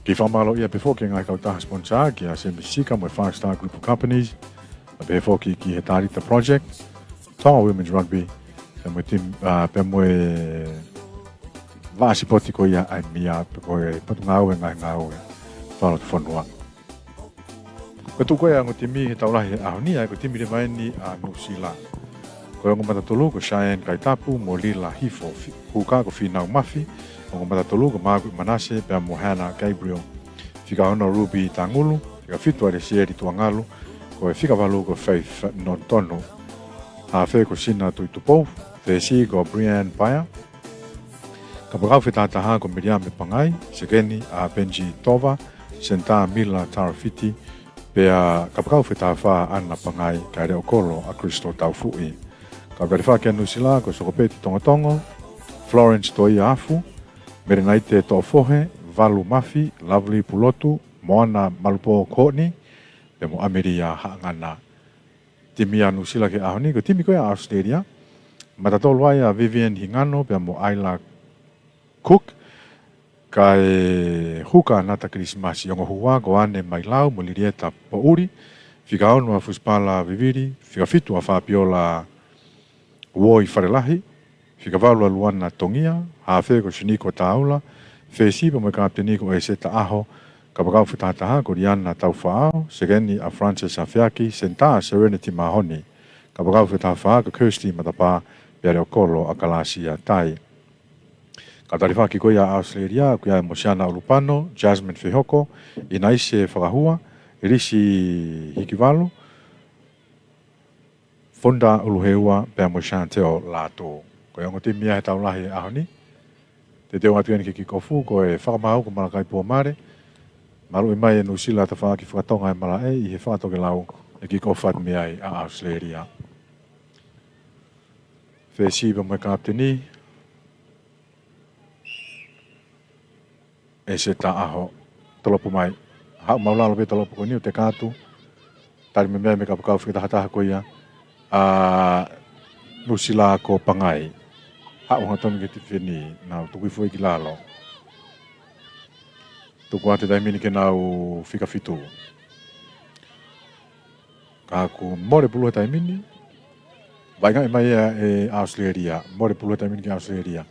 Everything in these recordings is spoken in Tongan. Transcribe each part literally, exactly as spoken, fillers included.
Kiʻi fakamālō ia pē foki ki he ngaahi kautaha sponsor, kia Semi Sika mo e Five Star Group of Companies, pea pehē foki ki he Talita Project, Tonga Women's Rugby, pea mo e timi, ā, pea mo e vaʻa sipoti ko ia ʻa e MIA, pe ko e Potungāue Ngaahi Ngāue Fakalotofonua. Ko e tuʻu ko ia ʻa e ongo timi he tau lahi he ʻaho ni, ʻa ia ko e timi leva eni ʻa Nuʻusila. Ko e ongo matatolu ko Cheyenne Kaitapu mo Lila Hifo, fi-, hūkā ko Fīnau Mafi, ongo matatolu ko Margaret Manase pea mo Hannah Gabriel. Fika ono Ruby Tangulu, fika fitu ʻAlesieli Tuangalu, ko e fika valu ko Faith Nonotonu. Hafe ko Sina Tuitupou, fesi ko Brian Paea, kapakau fetahataha ko Miriame Pangai, sekeni ʻa Benji Tova, senitā Mila Tarafiti, pea kapakau fetahafā ʻAna Pangai, kae leʻo kolo ʻa Crystal Taufuʻi. Kau talifaki ʻa Nuʻusila ko Sokopeti Tongotongo, Florence Toia Afu, Melenaite Toʻofohe, Valu Mafi, Lovely Pulotu, Moana Malupō Koʻoni, pea mo ʻAmelia Haʻangana. Timi ʻa Nuʻusila ki he ʻaho ni, ko e timi ko ia ʻa ʻAositelēlia, matatolu ai ʻa Vivian Hingano pea mo Isla Cook, kae hūkā ʻa Nata Kilisimasi. Ongo hū ko ʻAne Mailau mo Lilieta Poʻuli, fika ono ʻa Fusipala Vivili, fika fitu ʻa Fabiola Uoi Falelahi, fika valu ʻa Luana Tongia, hafe ko Siniko Taula, fesi pea mo e kapiteni ko ʻEseta ʻAho, kapakau fetahataha ko Liana Taufaʻao, sekeni ʻa Frances Afeaki, senitā Serenity Mahoni, kapakau fetahafā ko Kirsty Matapā, pea leʻo kolo ʻa Kalasia Tai. Kau talifaki ko ia ʻa ʻAositelēlia, ko ia ʻa Mosiana ʻUlupano, Jasmine Fehoko, ʻInaise Fakahua, ʻIlisi Hikivalu, Fonda ʻUluheua pea mo Chantel Lātū. Ko e ongo timi ia he tau lahi he ʻaho ni. Teuteu atu eni ki he kick-off, ko e Fakamaau ko Malakai Puamale. Maluʻi mai ʻe Nuʻusila tafaʻaki fakatonga e malaʻe ʻi he fakatokelau ʻe kick-off atu mei ai ʻa ʻAositelēlia. Fesi pea mo e kapiteni, ʻEseta ʻAho, tolopu mai. Haʻu maʻulalo pē tolopu ko eni ʻo teka atu. Tali mai mei ai mei he kapakau fika tahataha ko ia ʻa Nuʻusila ko Pangai. Haʻu hangatonu ki he tifeni, nau tuku hifo ia ki lalo. Tuku atu e taimi ni ki heʻenau fika fitu. Ka kuo mole pulu he taimi ni. Vaʻingaʻi mai ia ʻe ʻAositelēlia. Mole pulu he taimi ni ki ʻAositelēlia.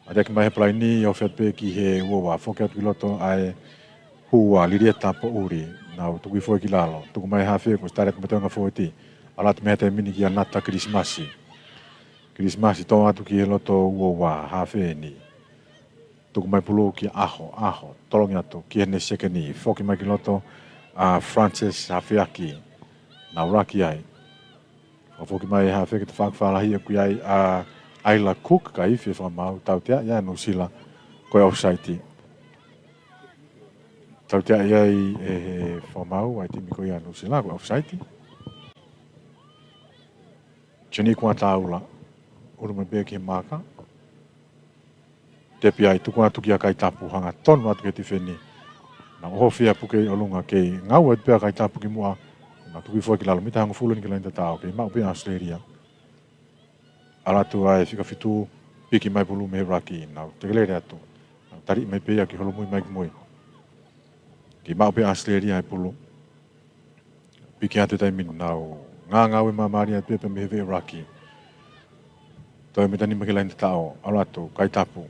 ʻAteaki mai he palaini, ʻo fēfē pē ki he uaua, foki atu ki loto ʻa e hū ʻa Lilieta Poʻuli, nau tuku hifo ia ki lalo, tuku mai hafe ko Sitale Kumatoenga Fōti, ʻalu atu mei he taimi ni kia Nata Kilisimasi. Kilisimasi tō atu ki he loto uaua, hafe eni. Tuku mai pulu kia ʻAho, ʻAho, tolongi atu, ki heʻene sekeni, foki mai ki loto ʻa Frances Afeaki, nau laki ai. ʻO foki mai hafe ki he tafaʻaki fālahi ʻoku ʻi ai ʻa Isla Cook, ka ifi e fakamaau, tautea ia ʻe Nuʻusila ko e offside. Tautea ia ʻe he fakamaau ʻa e timi ko ia ʻa Nuʻusila ko e offside. Johnny Kuataula, ʻulu mai pē ki he maaka. Tepi ai, tuku atu kia Kaitapu, hangatonu atu ki he tifeni. Nau ʻohofi ʻa e puke ʻi ʻolunga, kei ngaue pē ʻa Kaitapu ki muʻa. Nau tuku hifo ia ki lalo, mita hongofulu eni ki he laine tataʻo, kei maʻu pē ʻa ʻAositelēlia. ʻAlu atu ʻa e fika fitu, piki mai pulu mei he laki, nau tekelele atu. Nau tali mai pē ia ki holomui mai ki mui. Kei maʻu pē ʻa ʻAositelēlia e pulu. Piki atu e taimi ni, nau ngāngāue māmālie atu pē mei he veʻe laki. Toe mita nima ki he laine tataʻo, ʻalu atu, Kaitapu.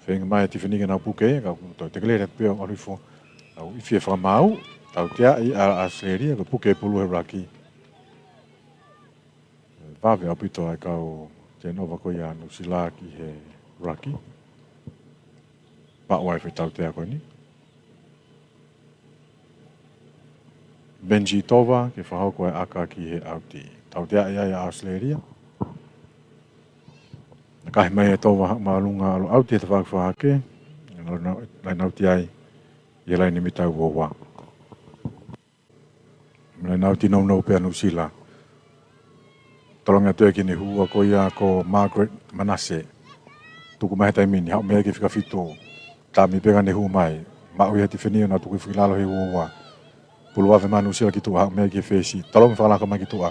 Feinga mai e tifeni ke nau puke, ka kuo toe tekelele atu pē ʻo ʻalu hifo. Nau ifi e fakamaau, tautea ia ʻa ʻAositelēlia, ko e puke e pulu he laki. Vave ʻaupito ʻa e kau turnover ko ia ʻa Nuʻusila ki he laki. Maʻu ai e foʻi tautea ko eni. Benji Tova ke fakahoko e ʻaka ki he ʻauti. Tautea ia ʻa ʻAositelēlia. Nakahi mai ʻe Tova haʻu māʻolunga ʻalu ʻauti he tafaʻaki fakahahake. Nau, nau, nau ʻauti ai ʻi he laine mita uaua. Mei he laine ʻauti nounou pē ʻa Nuʻusila. Tolongi atu ia ki heʻene hū ko ia ko Margaret Manase. Tuku mai he taimi ni, haʻu mei ai ki he fika fitu. Tami pē ʻene hū mai. Maʻu ia he tifeni ʻo nau tuku hifo ki lalo he uaua. Pulu vave mai ʻa Nuʻusila ki tuʻa, haʻu mei ai ki he fesi. Tolongi fakalaka mai ki tuʻa.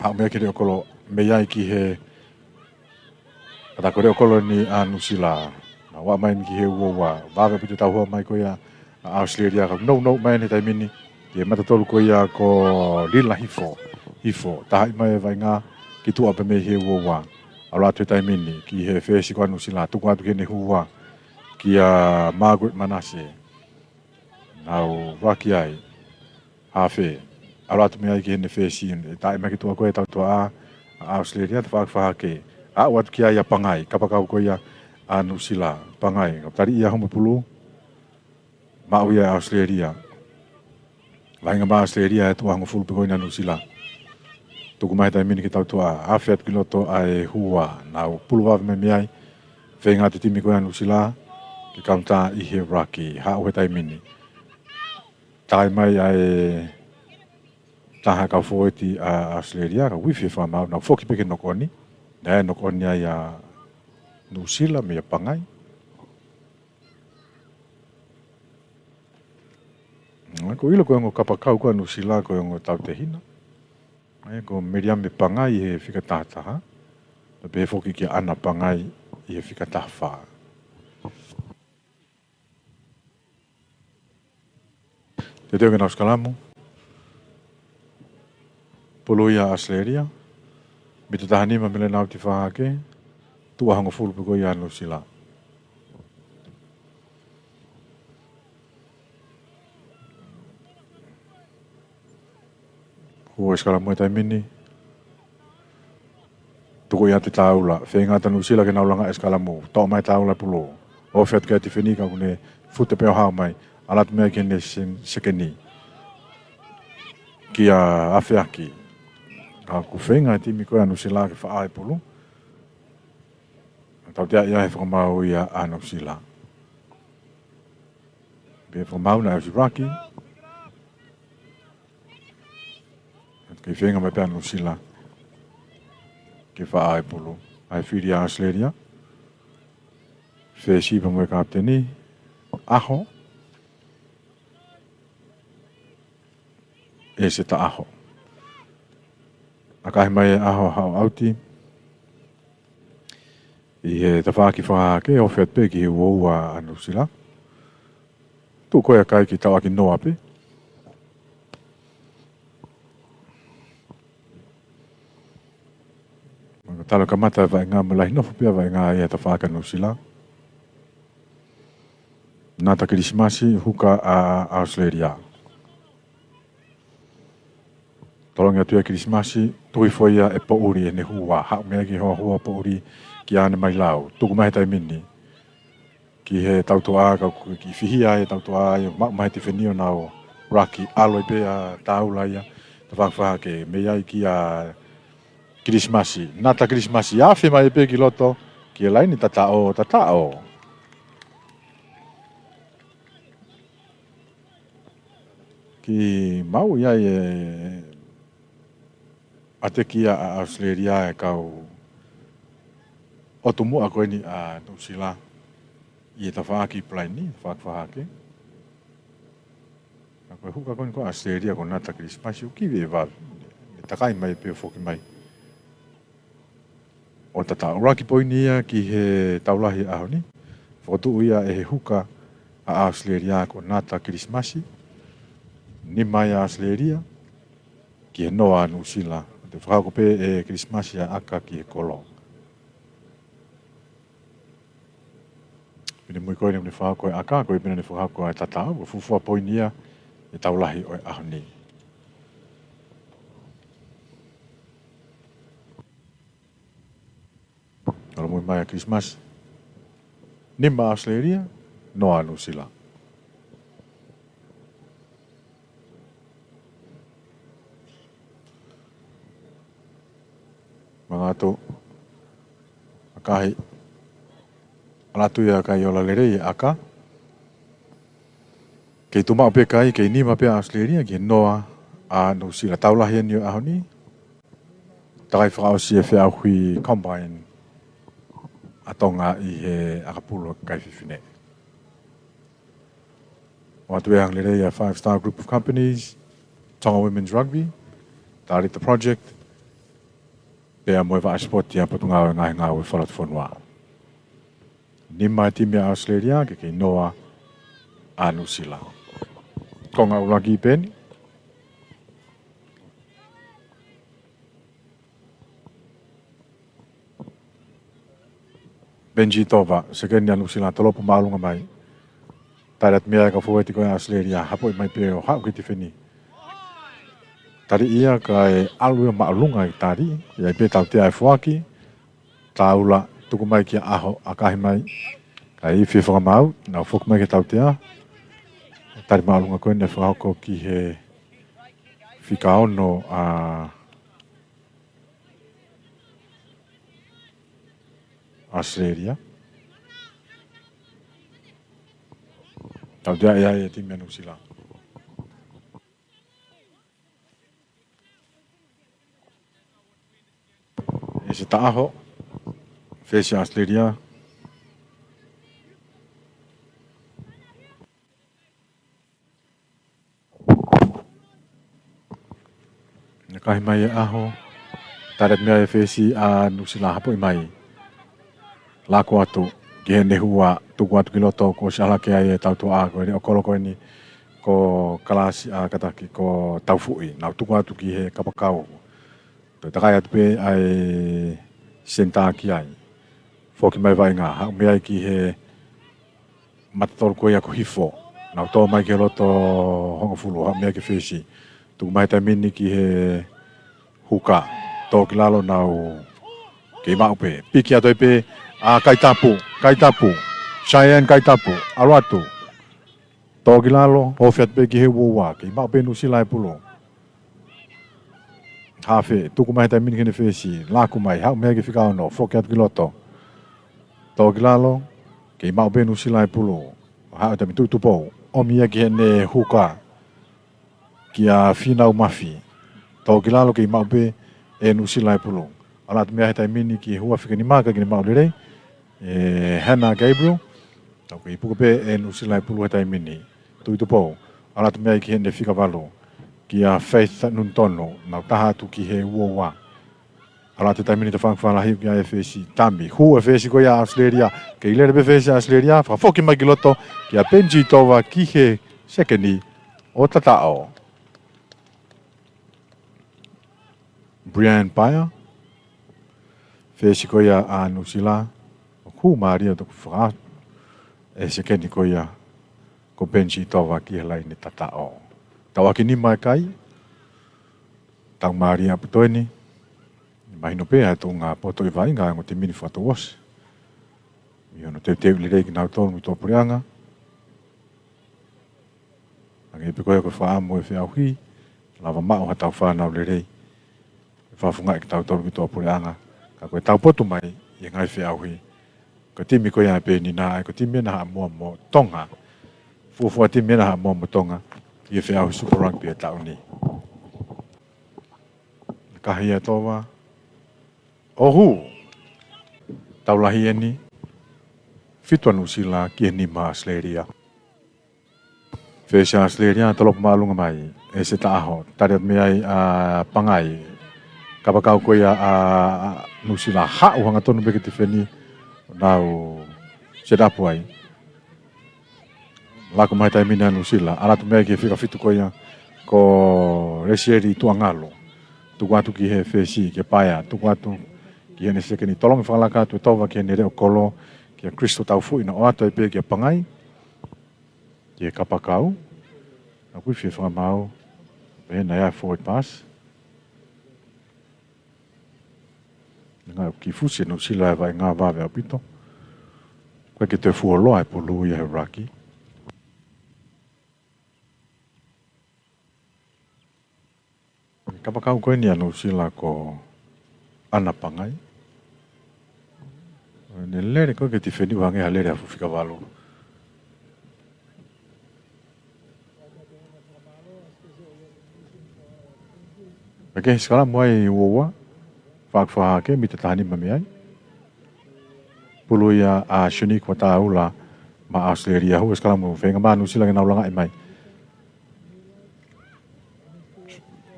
Haʻu mei ai ki he leʻo kolo, mei ai ki he, ʻatā ko e leʻo kolo eni ʻa Nuʻusila. Nau ʻAlu mai eni ki he uaua, vave ʻaupito e tauhi mai ko ia ʻa ʻAositelēlia, ka nounou mai eni he taimi ni ki he matatolu ko ia ko Lila Hifo. Hifo, tahaʻi mai e vaʻinga ki tuʻa pē mei he uaua. ʻAlu atu he taimi ni ki he fesi ko ia ʻa Nuʻusila, tuku atu ki heʻene hū ua kia Margaret Manase. Nau ruaki ai. Hafe. ʻAlu atu mei ai ki heʻene fesi, ʻe tahaʻi mai ki tuʻa ko e tautuʻa ʻa ʻAositelēlia, tafaʻaki fakahahake. Aʻu atu ki ai ʻa Pangai, kapakau ko ia ʻa Nuʻusila. Pangai, ka tali ia homo pulu. Maʻu ia ʻe ʻAositelēlia. Vaʻinga mai ʻAositelēlia he tuʻa hongofulu pē ko eni ʻa Nuʻusila. Tuku mai he taimi ni ki he tautuʻa, afe atu ki loto ʻa e hū ua, nau pulu vave mai mei ai. Feinga atu e timi ko ia ʻa Nuʻusila ke kaunitā ʻi he ruaki, haʻu he taimi ni. Tahaʻi mai ʻa e taha kau fōueti ʻa ʻAositelēlia, ka uifi e fakamaau, nau foki pē ki he nokoni. Naʻe nokoni ai ʻa Nuʻusila meia Pangai. Ko e ʻilo ko e ongo kapakau ko ia ʻa Nuʻusila ko e ongo tautehina. ʻA ia ko Meliame Pangai ʻi he fika taha taha. Pea pehē foki kia ʻAna Pangai ʻi he fika taha fā. Teuteu ke nau sikalamu. Pulu ia ʻa ʻAositelēlia. Mita taha nima mei he laine ʻa e fakahahake. Tuʻa hongofulu pē ko ia ʻa Nuʻusila. Hū e sikalamu he taimi ni. Tuku ia ʻe he taula. Feinga atu ʻa Nuʻusila ke nau langa e sikalamu. Toʻo mai e taula e pulu. Ofi atu ki ai e tifeni ka ʻoku ne fute pē ʻo hao mai. ʻAlu atu mei ai ki heʻene sen-, sekeni. Kia Afeaki. Ka ʻoku feinga e timi ko ia ʻa Nuʻusila ke faʻa e pulu. Tautea ia he fakamaau ia ʻa Nuʻusila. Pea fakamaau naʻe ʻosi ruaki. Kei feinga mai pē ʻa Nuʻusila ke faʻa e pulu. ʻA e fili ʻa ʻAositelēlia. Fesi pea mo e kapiteni. ʻAho. ʻEseta ʻAho. ʻAkahi mai ʻe ʻAho haʻu ʻauti. ʻI he tafaʻaki fakahahake, ofi atu pē ki he uaua ʻa Nuʻusila. Tuʻu ko ia ʻa Kai ki he tauʻaki noa pē. Maka talo kamata e vaʻinga mo e lahi nofo pē ʻa e vaʻinga ʻi he tafaʻaki ʻa Nuʻusila. Nata Kilisimasi, huka ʻa ʻAositelēlia. Tolongi atu ia ʻa Kilisimasi, tuku hifo ia ʻe Poʻuli ʻi heʻene hū ua, haʻu mei ai ki he hoa hua ʻo Poʻuli kia ʻAne Mailau, tuku mai he taimi ni. Ki he tautuʻa, ka ʻoku kiʻi fihia e tautuʻa, ʻio, maʻu mai he tifeni ʻo nau ruaki, ʻalu ai pē ʻa e taula ia, tafaʻaki fakahahake, mei ai kia Kilisimasi, Nata Kilisimasi, afe mai pē ki loto, ki he laine tataʻo, tataʻo. Kiʻi maʻu ia ʻe ʻatekia ʻa ʻAositelēlia e kau ʻotu muʻa ko eni ʻa Nuʻusila ʻi he tafaʻaki palaini, tafaʻaki fakahahake. Ka ko e huka ko eni ko ʻAositelēlia ko Nata Kilisimasi ʻoku kivi e vave. Ne takai mai pē ʻo foki mai ʻo tataʻo. Ruaki poini ia ki he tau lahi ʻaho ni. Fokotuʻu ia ʻe he huka ʻa ʻAositelēlia ko Nata Kilisimasi. Nima ia ʻa ʻAositelēlia ki he noa ʻa Nuʻusila. Te fakahoko pē ʻe Kilisimasi ʻa e ʻaka ki he kolo. Pea mui ko eni ne fakahoko e ʻaka, ko e pehē ne fakahoko e tataʻo, ko e fuofua poini ia ʻi he tau lahi ʻo e ʻaho ni. ʻAlu mui mai ʻa Kilisimasi. Nima ʻAositelēlia, noa Nuʻusila. Mangatu. ʻAkahi. ʻAlu atu ia ʻa Kai ʻo lele lelei e ʻaka. Kei tuʻu maʻu pē Kai, kei nima pē ʻAositelēlia, ki he noa ʻa Nuʻusila. Tau lahi eni ʻo e ʻaho ni. Takai fakaʻosi e feʻauhi combine ʻa Tonga ʻi he ʻakapulu kakai fefine. ʻOatu e angalelei ʻa Five Star Group of Companies, Tonga Women's Rugby, Talita Project, pea mo e vaʻa sipoti ʻa Potungāue Ngaahi Ngāue Fakalotofonua. Nima e timi ʻa ʻAositelēlia, ke kei noa ʻa Nuʻusila. Konga ʻuluaki pē ʻeni. Benji Tova, sekeni ʻa Nuʻusila, tolopu māʻolunga mai. Tali atu mei ai e kau fōueti ko ia ʻa ʻAositelēlia, hapoʻi mai pē ʻo haʻu ki he tifeni. Tali ia kae ʻalu ia māʻolunga e tali, ʻi ai pē tautea e foaki, Taula, tuku mai kia ʻAho, ʻakahi mai. Kae ifi e fakamaau, nau foki mai ki he tautea. Tali māʻolunga ko eni fakahoko ki he fika ono ʻa ʻAositelēlia. Tautea ia e timi ʻa Nuʻusila. ʻEseta ʻAho, fesi ʻa ʻAositelēlia. ʻAkahi mai e ʻAho, tali atu mei ai e fesi ʻa Nuʻusila, hapoʻi mai. Laku atu ki heʻene hua, tuku atu ki loto, kuo ʻosi ʻalu hake ai e tautuaʻa ko e leʻo kolo ko eni, ko Kalasi, ʻa, kātaki, ko Taufuʻi, nau tuku atu ki he kapakau. Toe takai atu pē ʻa e senitā ki ai. Foki mai vaʻinga, haʻu mei ai ki he matatolu ko ia ko Hifo. Nau tō mai ki he loto hongofulu, haʻu mei ai ki he fesi. Tuku mai he taimi ni ki he huka. Tō ki lalo, nau kei maʻu pē. Piki atu ai pē ʻa Kaitapu, Kaitapu. Cheyenne Kaitapu, ʻalu atu. Tō ki lalo, ofi atu pē ki he uaua. Kei maʻu pē Nuʻusila e pulu. Hafe, tuku mai he taimi ni ki heʻene fesi, laku mai, haʻu mei ai ki he fika ono, foki atu ki loto. Tō ki lalo, kei maʻu pē Nuʻusila e pulu. Haʻu he taimi ni, Tuʻi Tupou, ʻomi ia ki heʻene huka, kia Fīnau Mafi. Tō ki lalo, kei maʻu pē ʻe Nuʻusila e pulu. ʻAlu atu mei ai he taimi ni ki he hua fika nima, ʻikai ke ne maʻu lelei ʻe Hannah Gabriel. Tau kei puke pē ʻe Nuʻusila e pulu he taimi ni. Tuʻi Tupou, ʻalu atu mei ai ki heʻene fika valu, kia Faith Nunutonu, nau taha atu ki he uaua. ʻAlu atu he taimi ni, tafanga falahi ki ai e fesi, tami. Hū e fesi ko ia ʻa ʻAositelēlia, kei lele pē fesi ʻa ʻAositelēlia, fakafoki mai ki loto, kia Benji Tova ki he sekeni ʻo tataʻo. Brian Paea, fesi ko ia ʻa Nuʻusila, ʻoku mālie ʻo toki fakaʻā e sekeni ko ia ko Benji Tova ki he laine tataʻo. Tau ʻaki nima e kai, tau mālie ʻaupito eni, mahino pē ʻa e tuʻunga poto ʻi vaʻinga ʻa e ongo timi ni fakatouʻosi. ʻI hono teuteu lelei kinautolu mei tuʻapuleʻanga. Hangē pē ko ia ko e fakaʻamu e feʻauhi, lava maʻu haʻatau fānau lelei. ʻE fakafofongaʻi kitautolu ki tuʻapuleʻanga. Ka ko e taupotu mai ʻi he ngaahi feʻauhi, ko e timi ko ia ʻa Peninā, ʻa ia ko e timi ena Haʻamoa mo Tonga. Fuofua timi ena Haʻamoa mo Tonga ʻi he feʻauhi Super Rugby ʻo e taʻu ni. Kahi ʻa Tova. ʻOku tau lahi eni. Fitu ʻa Nuʻusila ki he nima ʻa ʻAositelēlia. Fesi ʻa ʻAositelēlia, tolopu māʻolunga mai, ʻEseta ʻAho, tali atu mei ai ʻa Pangai. Kapakau ko ia ʻa, ʻa Nuʻusila, haʻu hangatonu pē ki he tifeni, nau set up ai. Laku mai he taimi ni ʻa Nuʻusila, ʻalu atu mei ai ki he fika fitu ko ia, ko Lesieli Tuʻangalu. Tuku atu ki he fesi, ki he paea, tuku atu ki heʻene sekeni, tolongi fakalaka atu ʻe Tova ki heʻene leʻo kolo, kia Crystal Taufuʻi, naʻe ʻoatu ai pē kia Pangai. Ki he kapakau. Naʻe ʻikai fie fakamaau. Pehē naʻe ʻi ai e forward pass. Naʻe ʻikai ke fusi ʻe Nuʻusila e vaʻinga, vave ʻaupito. ʻIkai ke toe fuoloa e pulu ia he ruck. Kapakau ko eni ʻa Nuʻusila ko ʻAna Pangai. Ne lele ko ē ki he tifeni, ʻoku hangē ha lele ʻa e fuʻu fika valu. Pea kei sikalamu ai uaua, faʻa fakahā ke mita taha nima mei ai. Pulu ia ʻa Shaniqua Taula maʻa ʻAositelēlia, hū e sikalamu, feinga mai ʻa Nuʻusila ke nau langaʻi mai.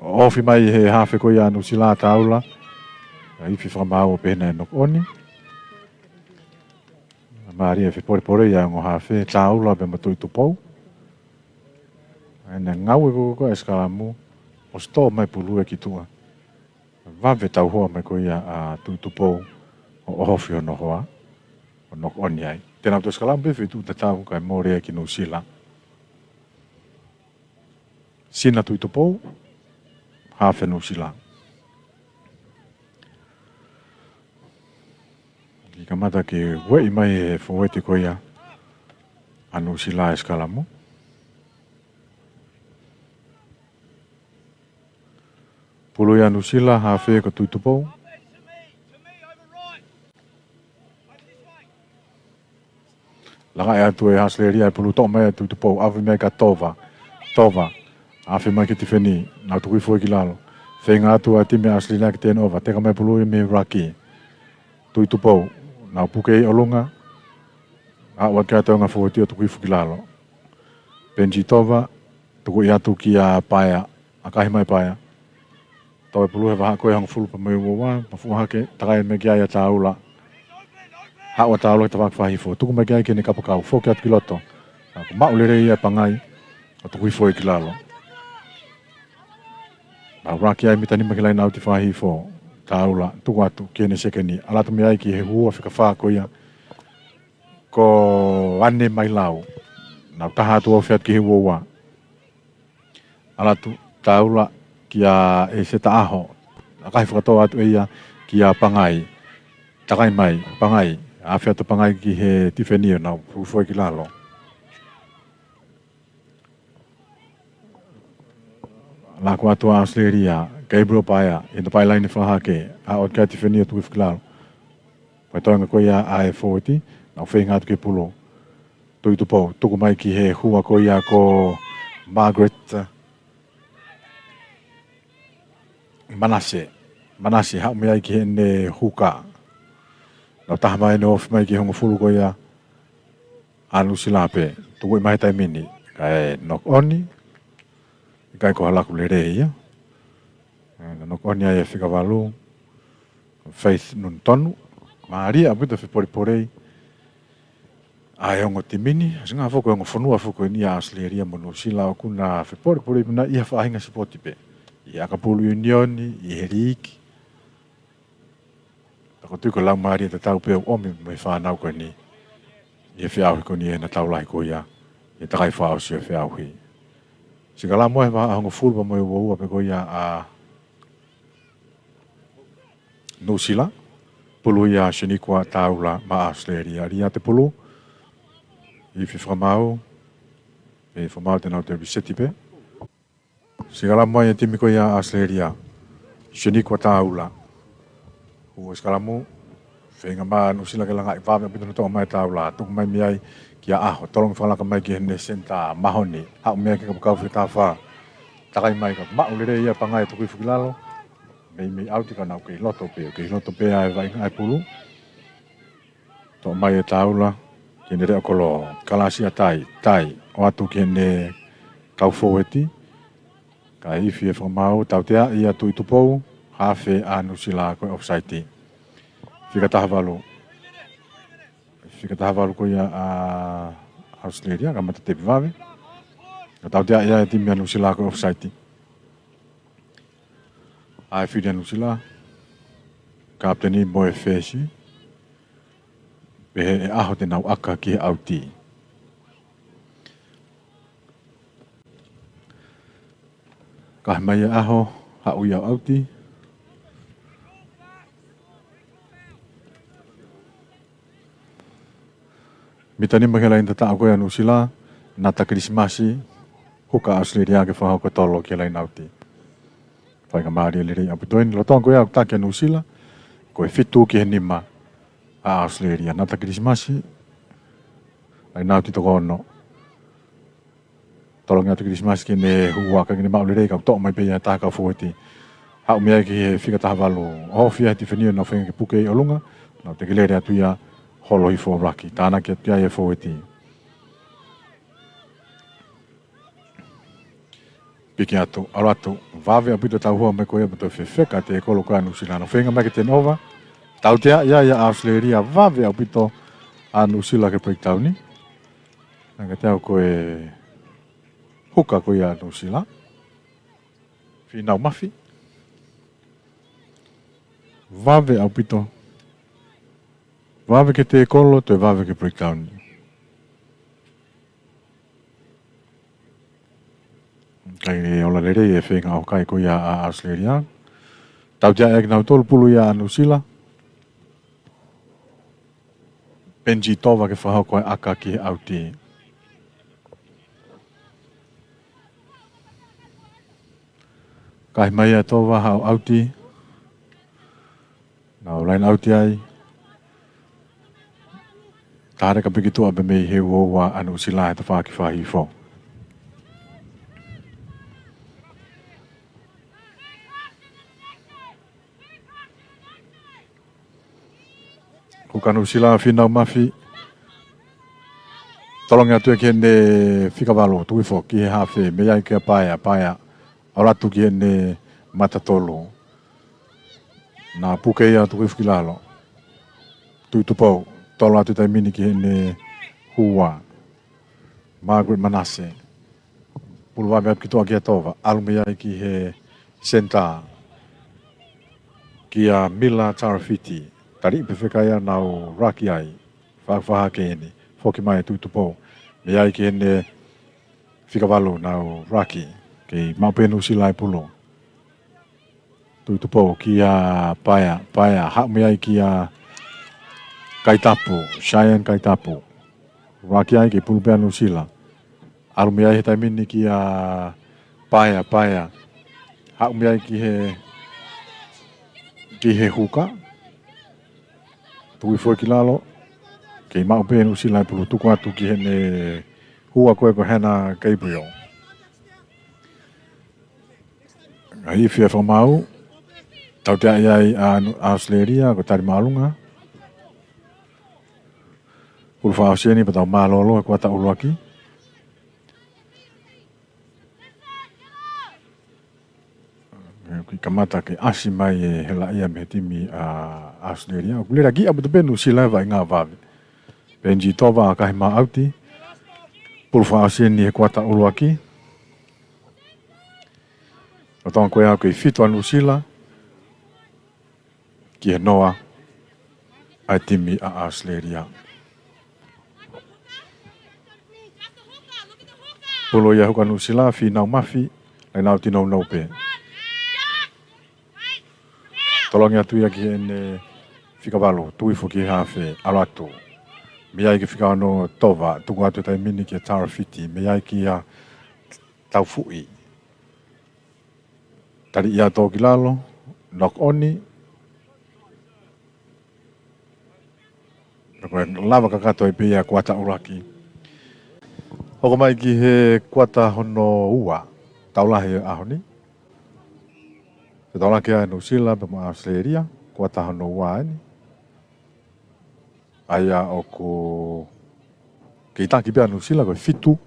Ofi mai he hafe ko ia ʻa Nuʻusila ʻa Taula. ʻIkai fie fakamaau, pehē naʻe knock on. Mālie e fepolepole ia ʻa e ongo hafe, Taula pea mo Tuʻitupou. ʻA ia naʻe ngaue ko ē ʻa e sikalamu, ʻosi tō mai pulu ia ki tuʻa. Vave e tauhoa mai ko ia ʻa Tuʻitupou ʻo ʻohofi hono hoa, ʻo knock on ai. Te nau toe sikalamu pē feituʻu tatau kae mole ia ki Nuʻusila. Sina Tuʻitupou, hafe Nuʻusila. Kiʻi kamata ke ueʻi mai ʻe he fōueti ko ia ʻa Nuʻusila e sikalamu. Pulu ia ʻa Nuʻusila, hafe ko Tuʻitupou. Langa atu ʻe ʻAositelēlia e pulu, toʻo mai ʻe Tuʻitupou, ʻave mai kia Tova. Tova, ʻave mai kia Tifeni, nau tuku hifo ki lalo. Feinga atu ʻa e timi ʻa ʻAositelēlia ke turnover, teka mai pulu ia mei Raki. Tuʻitupou, nau puke ʻi ʻolunga. Aʻu atu ki he toenga fōueti ʻo tuku hifo ki lalo. Penji Tova, tuku atu kia Paea, ʻakahi mai Paea. Tau e pulu he vahaʻa ko ē hongofulu pea mo e uaua, mafuʻa hake, takai mai ki ai ʻa Taula. Haʻu ʻa Taula ki he tafaʻaki fakahifo, tuku mai ki ai ki heʻene kapakau, foki atu ki loto. Naʻe maʻu lelei ia ʻe Pangai, ʻo tuku hifo ia ki lalo. Naʻe ʻuluaki ai mita nima ki he laine ʻauti fakahifo, Taula, tuku atu ki heʻene sekeni, ʻalu atu mei ai ki he hua fika fā ko ia ko ʻAne Mailau. Naʻe taha atu ʻo ofi atu ki he uaua. ʻAlu atu Taula kia ʻEseta ʻAho. ʻAkahi fakatō atu ʻe ia kia Pangai. Takai mai, Pangai. Afe atu Pangai ki he Tifeni ʻo nau tuku hifo ia ki lalo. Laku atu ʻa ʻAositelēlia, Gabriel Paea, ʻi he tapaʻi laine fakahake, aʻu atu kia Tifeni ʻo tuku hifo ki lalo. Pea toenga ko ia ʻa e fōueti, nau feinga atu ki he pulu. Tuʻitupou, tuku mai ki he hua ko ia ko Margaret Manase. Manase, haʻu mei ai ki heʻene huka. Nau taha mai ʻo ofi mai ki he hongofulu ko ia ʻa Nuʻusila pē. Tuku mai he taimi ni, kae knock on. ʻIkai ko ha laku lelei ia. Naʻe knock on ai e fika valu, Faith Nunutonu. Mālie ʻaupito e fepolepole ʻa e ongo timi ni, ʻa e ngaahi foʻi ongo fonua foki eni ʻa ʻAositelēlia mo Nuʻusila, ʻoku na fepolepole pē na ʻi ha faʻahinga sipoti pē. ʻI he ʻakapulu ʻiunioni, ʻi he liiki. Pea ʻoku ou tui ko e laumālie tatau pē ʻoku ʻomi mei he fānau ko eni ʻi he feʻauhi ko eni ʻi he taʻu lahi ko ia, ʻi he takai fakaʻosi ʻo e feʻauhi. Sikalamu he vahaʻa hongofulu pea mo e uaua pē ko ia ʻa Nuʻusila, pulu ia ʻa Sinikua Taula maʻa ʻAositelēlia. Lī atu e pulu, ifi fakamaau, pea fakamaau te nau toe piseti pē. Sikalamu ai e timi ko ia ʻa ʻAositelēlia, Sinikua Taula. Hū e sikalamu, feinga mai ʻa Nuʻusila ke langaʻi, vave ʻaupito hono toʻo mai ʻe Taula, tuku mai mei ai kia ʻAho, tolongi fakalaka mai ki heʻene senitā Mahoni, haʻu mei ai ki he kapakau fika taha fā. Takai mai kae maʻu lelei ia ʻe Pangai ʻo tuku hifo ki lalo. Meimei ʻauti ka naʻe kei loto pē, kei loto pē ʻa e vaʻinga ʻa e pulu. Toʻo mai ʻe Taula, ki heʻene leʻo kolo, kalasi ʻa Tai, Tai, ʻoatu ki heʻene kau fōueti. Kae ifi e fakamaau, tauteaʻi ʻa Tuʻitupou, hafe ʻa Nuʻusila ko e offside. Fika taha valu. Fika taha valu ko ia ʻa ʻAositelēlia, kamata tepi vave. Ka tauteaʻi ʻa e timi ʻa Nuʻusila ko e offside. ʻA e fili ʻa Nuʻusila, kapiteni mo e fesi, pehē ʻe ʻAho te nau ʻaka ki he ʻauti. Kahe mai ʻe ʻAho, haʻu ia ʻauti. Mita nima ki he laine tataʻo ko ia ʻa Nuʻusila, Nata Kilisimasi, huka ʻa ʻAositelēlia ke fakahoko e tolo ki he laine ʻauti. Faingamālie lelei ʻaupito eni, lolotonga ko ia ʻoku taki ʻa Nuʻusila, ko e fitu ki he nima ʻa ʻAositelēlia. Nata Kilisimasi, laine ʻauti toko ono. Tolongi atu Kilisimasi ki heʻene hua, ʻikai ke ne maʻu lelei, kae toʻo mai pē ia ʻe he taha kau fōueti. Haʻu mei ai ki he fika taha valu, ʻohofi ʻe he tifeni ʻo nau feinga ke puke ʻi ʻolunga, nau teke lele atu ia, holo hifo ʻo laki, tānaki atu ia ʻe he fōueti. Piki atu, ʻalu atu, vave ʻaupito e tauhoa mai ko ia pea toe fefeka e tekolo ko ia ʻa Nuʻusila. Nau feinga mai ke turnover, tauteaʻi ia ʻe ʻAositelēlia, vave ʻaupito ʻa Nuʻusila ke breakdown ni. Naʻe ʻikai te u ko e huka ko ia ʻa Nuʻusila. Fīnau Mafi. Vave ʻaupito. Vave ke tēkolo, toe vave ke breakdown. Kae ola lelei e feinga ʻoku ʻikai ko ia ʻa ʻAositelēlia. Tautea ʻe kinautolu pulu ia ʻa Nuʻusila. Peni Tova ke fakahoko e ʻaka ki he ʻauti. Kae ʻomai ʻa Tova haʻu ʻauti. Nau line ʻauti ai. Tāreka piki tuʻa pē mei he uoua ʻa Nuʻusila he tafaʻaki fakahihifo. Huka Nuʻusila, Fīnau Mafi. Tolongi atu ia ki heʻene fika valu, tuku hifo ki he hafe, mei ai kia Paea, Paea. ʻAlu atu ki heʻene mata tolu. Naʻe puke ia, tuku hifo ki lalo. Tuʻitupou, tolo atu taimi ni ki heʻene hua. Margaret Manase. Pulu vave atu ki tuʻa kia Tova. ʻAlu mei ai ki he senitā. Kia Mila Tarafiti. Taliʻi pē fekaia, nau raki ai. Fakafahake eni. Foki mai Tuʻitupou. Mei ai ki heʻene fika valu, nau raki. Kei maʻu pē Nuʻusila e pulu. Tuʻitupou kia Paea, Paea, haʻu mei ai kia Kaitapu, Cheyenne Kaitapu. Raki ai kei pulu pē ʻa Nuʻusila. ʻAlu mei ai he taimi ni kia Paea, Paea. Haʻu mei ai ki he, ki he huka. Tuʻu hifo ki lalo. Kei maʻu pē Nuʻusila e pulu, tuku atu ki heʻene hua ko ē ko Hannah Gabriel. ʻAi fia fakamaau. Tautea ai ʻa ʻAositelēlia, ko Tali Māʻolunga. Pulu fakaʻosi eni pea tau mālōlō he kuata ʻuluaki. Kuo kamata ke ʻasi mai e hela ia mei he timi ʻa ʻAositelēlia. ʻOku lele ki ʻapi tupe Nuʻusila he vaʻinga vave. Peni Tova ʻakahi mai ʻauti. Pulu fakaʻosi eni he kuata ʻuluaki. ʻO tau ko ia kei fitu ʻa Nuʻusila ki he noa ʻa e timi ʻa ʻAositelēlia. Pulu ia huka Nuʻusila, Fīnau Mafi, line ʻauti nounou pē. Tolongi atu ia ki heʻene fika valu, tuʻu hifo ki he hafe, ʻalu atu. Mei ai ki he fika ono Tova, tuku atu taimi ni kia Tarafiti, mei ai kia Taufuʻi. Tali ia tō ki lalo, knock on. Ko e lava kakato ai pē ia kuata ʻuluaki. Hoko mai ki he kuata hono ua. Tau lahi he ʻaho ni. Fetaulaki ʻa Nuʻusila pea mo ʻAositelēlia, kuata hono ua eni. ʻA ia ʻoku kei taki pē ʻa Nuʻusila ko e fitu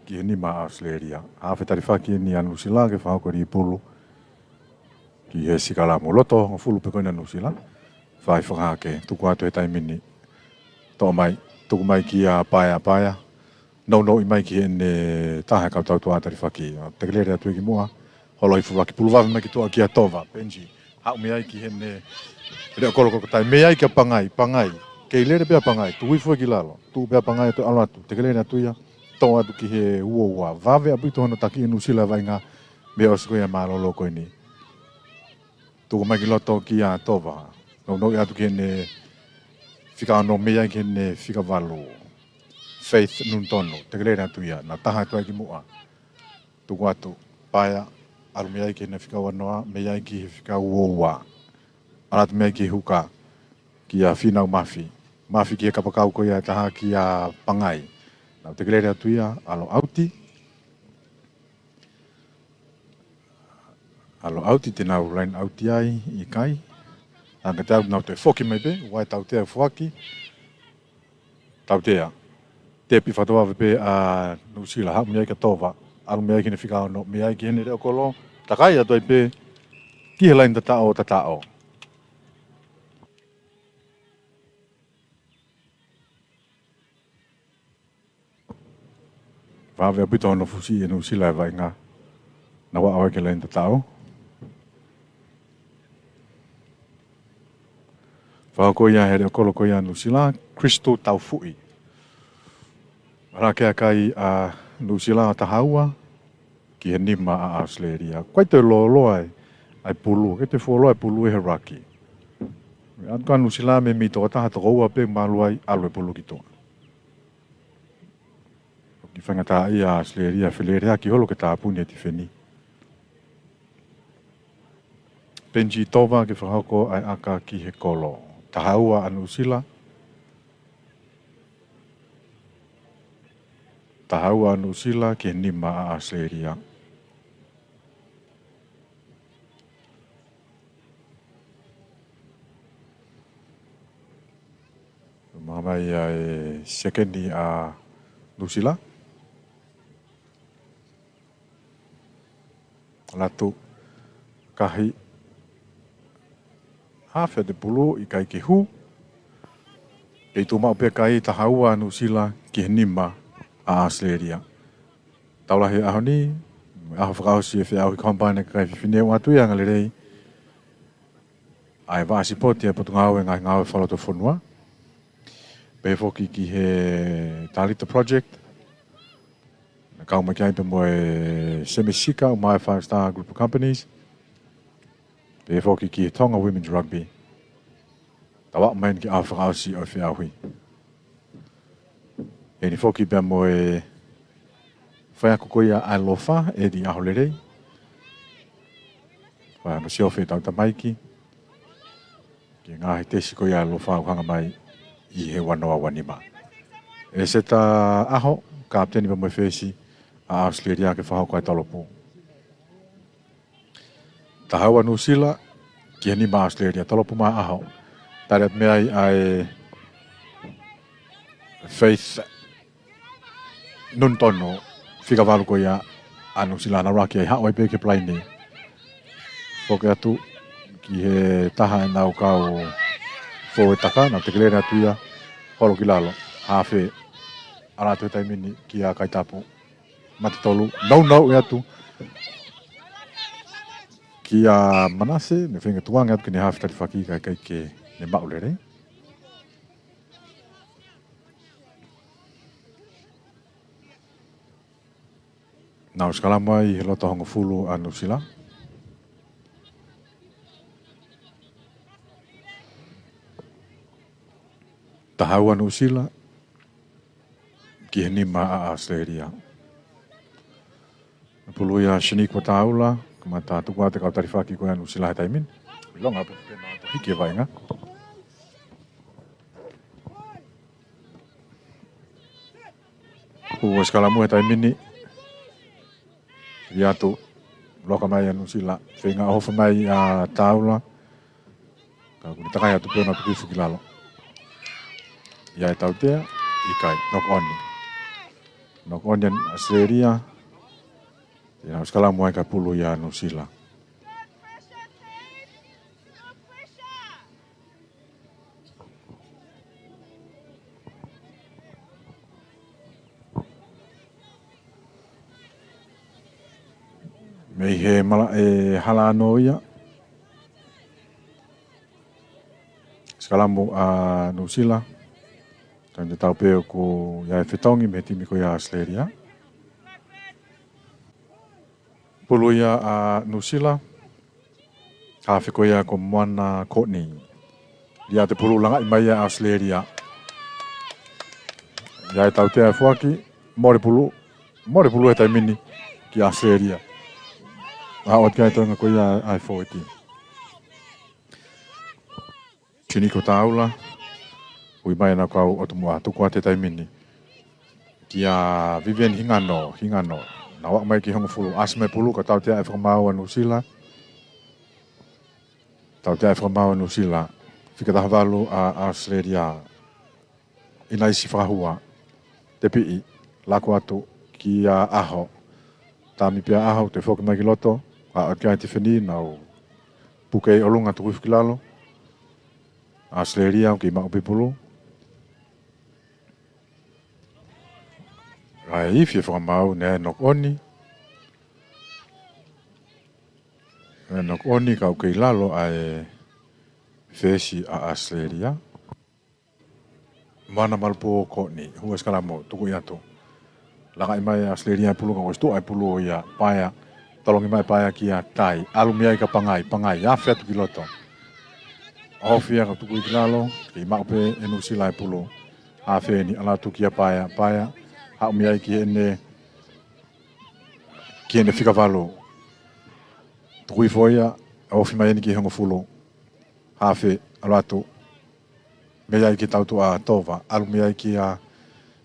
ki he nima ʻa ʻAositelēlia. Hafe talifaki eni ʻa Nuʻusila ke fakahoko e lī pulu ki he sikalamu. Loto hongofulu pē ko ena ʻa Nuʻusila. Fai fakahake, tuku atu he taimi ni. Toʻo mai, tuku mai kia Paea, Paea. Nounou mai ki heʻene taha e kau tautua talifaki. Tekelele atu ki muʻa. Holo hifo ʻaki, pulu vave mai ki tuʻa kia Tova, Peni. Haʻu mei ai ki heʻene leʻo kolo ko ē ko Tali, mei ai kia Pangai, Pangai. Kei lele pē ʻa Pangai, tuʻu hifo ki lalo. Tuʻu pē ʻa Pangai toe ʻalu atu, tekelele atu ia. Tō atu ki he uoua, vave ʻaupito hono taki ʻe Nuʻusila e vaʻinga mei he ʻosi ko ia mālōlō ko eni. Tuku mai ki loto kia Tova. Nounou atu ki heʻene fika ono mei ai ki heʻene fika valu. Faith Nunutonu, tekelele atu ia, nau taha atu ai ki muʻa. Tuku atu, Paea, ʻalu mei ai ki heʻene fika ua noa, mei ai ki he fika uoua. ʻAlu atu mei ai ki he huka, kia Fīnau Mafi. Mafi ki he kapakau ko ia ʻe taha kia Pangai. Nau tekelele atu ia, ʻalu ʻauti. ʻAlu ʻauti, te nau line ʻauti ai, ʻikai. Ange te au nau toe foki mai pē, ʻoua ʻe tautea foaki. Tautea. Tepi fakatouʻosi pē ʻa Nuʻusila, haʻu mei ai kia Tova. ʻAlu mei ai ki heʻene fika ono, mei ai ki heʻene leʻo kolo. Takai atu ai pē, ki he line tataʻo, tataʻo. Vave ʻaupito hono fusi ʻe Nuʻusila e vaʻinga. Naʻa ʻave ki he laine tataʻo. Fakahoko ia he leʻo kolo ko ia ʻa Nuʻusila, Crystal Taufuʻi. Halakeakai ʻa Nuʻusila ʻo taha ua ki he nima ʻa ʻAositelēlia. ʻIkai toe lōloa e, ʻa e pulu, ʻikai toe fuoloa e pulu ʻi he ruck. ʻAlu ʻa Nuʻusila mei he toko taha, toko ua pē mālū ai, ʻalu e pulu ki tuʻa. Ko e kiʻi faingataʻaʻia ʻa ʻAositelēlia, feleleʻaki holo ke tāpuni e tifeni. Benji Tova ke fakahoko ʻa e ʻaka ki he kolo. Taha ua ʻa Nuʻusila. Taha ua ʻa Nuʻusila ki he nima ʻa ʻAositelēlia. Maʻu mai ʻa e sekeni ʻa Nuʻusila. Latu, kahi, hafe atu e pulu, ʻikai ke hū. Kei tuʻu maʻu pē kai, taha ua ʻa Nuʻusila ki he nima ʻa ʻAositelēlia. Tau lahi he ʻaho ni, ʻaho fakaʻosi e feʻauhi combine kakai fefine, ʻoku ʻoatu ia angalelei ʻa e vaʻa sipoti ʻa e Potungāue Ngaahi Ngāue Fakalotofonua. Pehē foki ki he Talita Project. Naʻe kau mai ki ai pea mo e Semesika, ʻumaʻā e Five Star Group of Companies. Pehē foki ki he Tonga Women's Rugby. Tau aʻu mai eni ki he ʻaho fakaʻosi ʻo e feʻauhi. ʻEni foki pea mo e faiako ko ia ʻa e ʻaloʻofa, ʻEdi ʻAholelei. Fai hono siofi ʻetau tamaiki ki he ngaahi tesi ko ia ʻa e ʻaloʻofa ʻoku hanga mai ʻi he ua noa ua nima. ʻEseta ʻAho, kapiteni pea mo e fesi ʻa ʻAositelēlia ke fakahoko ʻa e talopu. Taha ua Nuʻusila ki he nima ʻa ʻAositelēlia, talopu mai ʻa ʻAho. Tali atu mei ai ʻa e Faith Nunutonu, fika valu ko ia ʻa Nuʻusila, naʻe ʻuluaki ʻi ai, haʻu ai pē ki he palaini. Foki atu ki he taha ʻenau kau fōuetaka, naʻe tekelele atu ia, holo ki lalo, hafe, ʻalu atu he taimi ni kia Kaitapu. Mate tolu, nounou atu kia Manase, ne feinga tukuange atu ki heʻene hafe talifaki ka ʻikai ke ne maʻu lelei. Nau sikalamu ai he loto hongofulu ʻa Nuʻusila. Taha ua Nuʻusila ki he nima ʻa ʻAositelēlia. Pulu ia ʻa Shaniqua Taula, kamata tuku atu e kau talifaki ko ia ʻa Nuʻusila he taimi ni. ʻIlonga pē pena atu hiki e vaʻinga. Kuo sikalamu he taimi ni. Lī atu, loka mai ʻa Nuʻusila, feinga ʻo hofo mai ʻa Taula. Ka kuo ne takai atu pē ʻo tuku hifo ki lalo. ʻI ai e tautea, ʻikai, knock on. Knock on ia ʻa ʻAositelēlia. Te nau sikalamu ai kae pulu ia ʻa Nuʻusila. Mei he malaʻe Halano ia. Sikalamu ʻa Nuʻusila. Ka ʻoku tau pehē ʻoku ʻi ai e fetongi mei he timi ko ia ʻa ʻAositelēlia. Pulu ia ʻa Nuʻusila. Hafe ko ia ko Moana Courtney. Lī atu e pulu, langaʻi mai ia ʻe ʻAositelēlia. ʻI ai e tautea ʻe foaki, mole pulu, mole pulu he taimi ni kia ʻAositelēlia. ʻA ʻoatu ki ai e toenga ko ia ʻa e fōueti. Shaniqua Taula, ui mai ʻenau kau ʻotu muʻa, tuku atu he taimi ni kia Vivian Hingano, Hingano. Nau aʻu mai ki he hongofulu, ʻasi mai e pulu, ka tautea ʻe fakamaau ʻa Nuʻusila. Tautea ʻe fakamaau ʻa Nuʻusila. Fika taha valu ʻa ʻAositelēlia. ʻInaisi Fakahua. Tepiʻi, laku atu kia ʻAho. Tami pē ʻa ʻAho, toe foki mai ki loto. ʻA ʻoatu ki ai e tifeni, nau puke ʻi ʻolunga, tuku hifo ki lalo. ʻAositelēlia ʻoku kei maʻu pē pulu. ʻA e ifi e fakamaau naʻe knock on. Naʻe knock on ka ʻoku kei lalo ʻa e fesi ʻa ʻAositelēlia. Mana Malupō Koʻeni, hū e sikalamo, tuku atu. Lakaʻi mai ʻAositelēlia e pulu ka ʻosi tuʻu ʻa e pulu ia Paea. Tolongi mai Paea kia Tai. ʻAlu mei ai kia Pangai, Pangai, afe atu ki loto. ʻOfi ia ka tuku ia ki lalo, kei maʻu pē ʻe Nuʻusila e pulu. Hafe eni, ʻalu atu kia Paea, Paea, haʻu mei ai ki heʻene, ki heʻene fika valu. Tuku hifo ia, ʻofi mai eni ki he hongofulu. Hafe, ʻalu atu. Mei ai ki he tautuʻa Tova, ʻalu mei ai kia,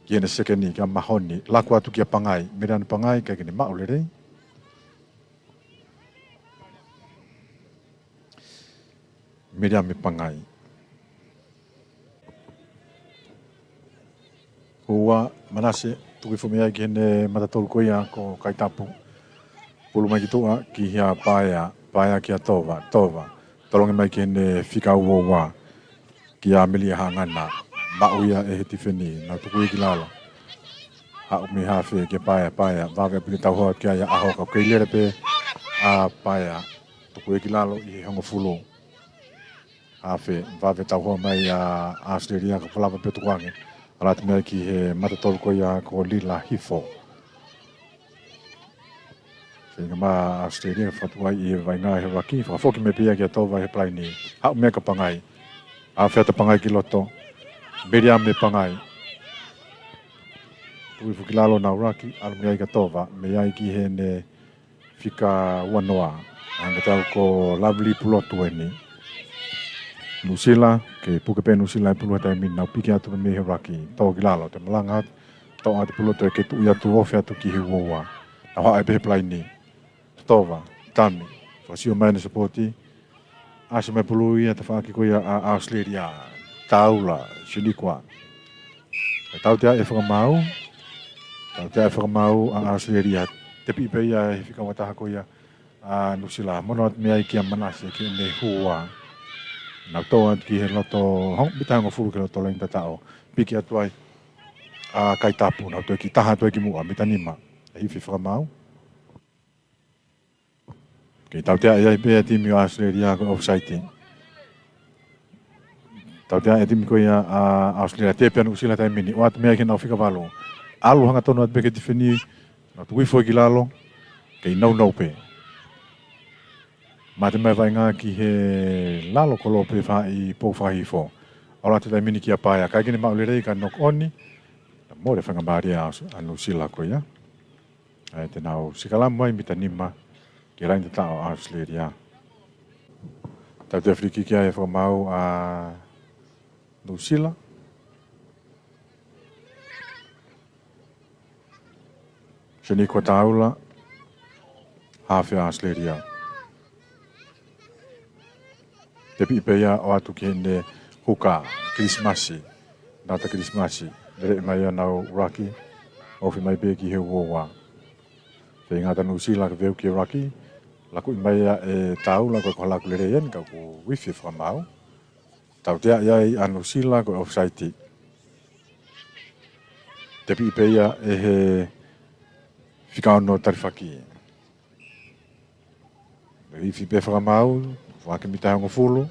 ki heʻene sekeni, kia Mahoni, laku atu kia Pangai, Miriam Pangai, ʻikai ke ne maʻu lelei. Miriam Pangai. Hū ʻa Manase, tuku hifo mei ai ki heʻene matatolu ko ia ko Kaitapu. Pulu mai ki tuʻa, ki hea Paea, Paea kia Tova, Tova. Tolongi mai ki heʻene fika uaua. Kia Melia Haʻangana, maʻu ia ʻe he tifeni, nau tuku ia ki lalo. Haʻu mei hafe kia Paea, Paea, vave pili tauhoa kia ia ʻAho ka ʻoku kei lele pē ʻa Paea, tuku ia ki lalo ʻi he hongofulu. Hafe, vave tauhoa mai ʻa ʻAositelēlia ka ʻoku lava pē tukuange. ʻAlu atu mei ai ki he matatolu ko ia ko Lila Hifo. Feinga mai ʻAositelēlia fakatuʻu ai ʻi he vaʻinga he ʻuluaki, fakafoki mai pē ia kia Tova he palaini. Haʻu mei ai kia Pangai. Afe atu Pangai ki loto. Miriam Pangai. Tuku hifo ki lalo nau ʻuluaki, ʻalu mei ai kia Tova, mei ai ki heʻene fika uanoa. Hangē tau ko Lovely Pulotu eni. Nuʻusila, kei puke pē Nuʻusila e pulu he taimi ni, nau piki atu mei he ʻuluaki. Tō ki lalo, toe malanga atu, toʻo atu e pulu toe kei tuʻu ia atu, ofi atu ki he uaua. Nau haʻu ai pē he palaini. Tova, Tami, fakasio mai ʻene sipoti. ʻAsi mai pulu ia tafaʻaki ko ia ʻa ʻAositelēlia. Taula, Sinikua. Tautea e fakamaau. Tautea e fakamaau ʻa ʻAositelēlia. Tepi pē ia he fika uataha ko ia ʻa Nuʻusila. Mono atu mei ai kia Manase ki heʻene hū ua. Nau tō atu ki he loto, hong-, mita hongofulu ki he loto laine tataʻo. Piki atu ai ʻa Kaitapu, nau toe kiʻi taha atu ai ki muʻa, mita nima. ʻE ifi e fakamaau. Kei tautea ai pē ʻa e timi ʻo ʻAositelēlia ko e offside. Tautea e timi ko ia ʻa ʻAositelēlia, tepi ʻa Nuʻusila he taimi ni, ʻoatu mei ai ki heʻenau fika valu. ʻAlu hangatonu atu pē ki he tifeni, nau tuku hifo ki lalo, kei nounou pē. Mate mai vaʻinga ki he lalo kolo pē fai pou fakahifo. ʻAlu atu taimi ni kia Paea, ʻikai ke ne maʻu lelei ka knock on, naʻe mole faingamālie ʻa ʻAos-, ʻa Nuʻusila ko ia. ʻA ia te nau sikalamu ai mita nima ki he laine tataʻo ʻa ʻAositelēlia. Tautea free kick ia he fakamaau ʻa Nuʻusila. Sinikua Taula, hafe ʻa ʻAositelēlia. Tepi pē ia ʻoatu ki heʻene huka, Kilisimasi. Nata Kilisimasi. Lele mai ia ʻenau ʻuluaki. Ofi mai pē ki he uaua. Feinga atu ʻa Nuʻusila ke veu ki he ʻuluaki. Lakuʻi mai ia ʻe Taula ko e ko e laku lelei eni ka ʻoku ifi e fakamaau. Tautea ia ʻa Nuʻusila ko e offside. Tepi pē ia ʻe he fika ono talifaki. Ifi pē fakamaau, faka mita hongofulu.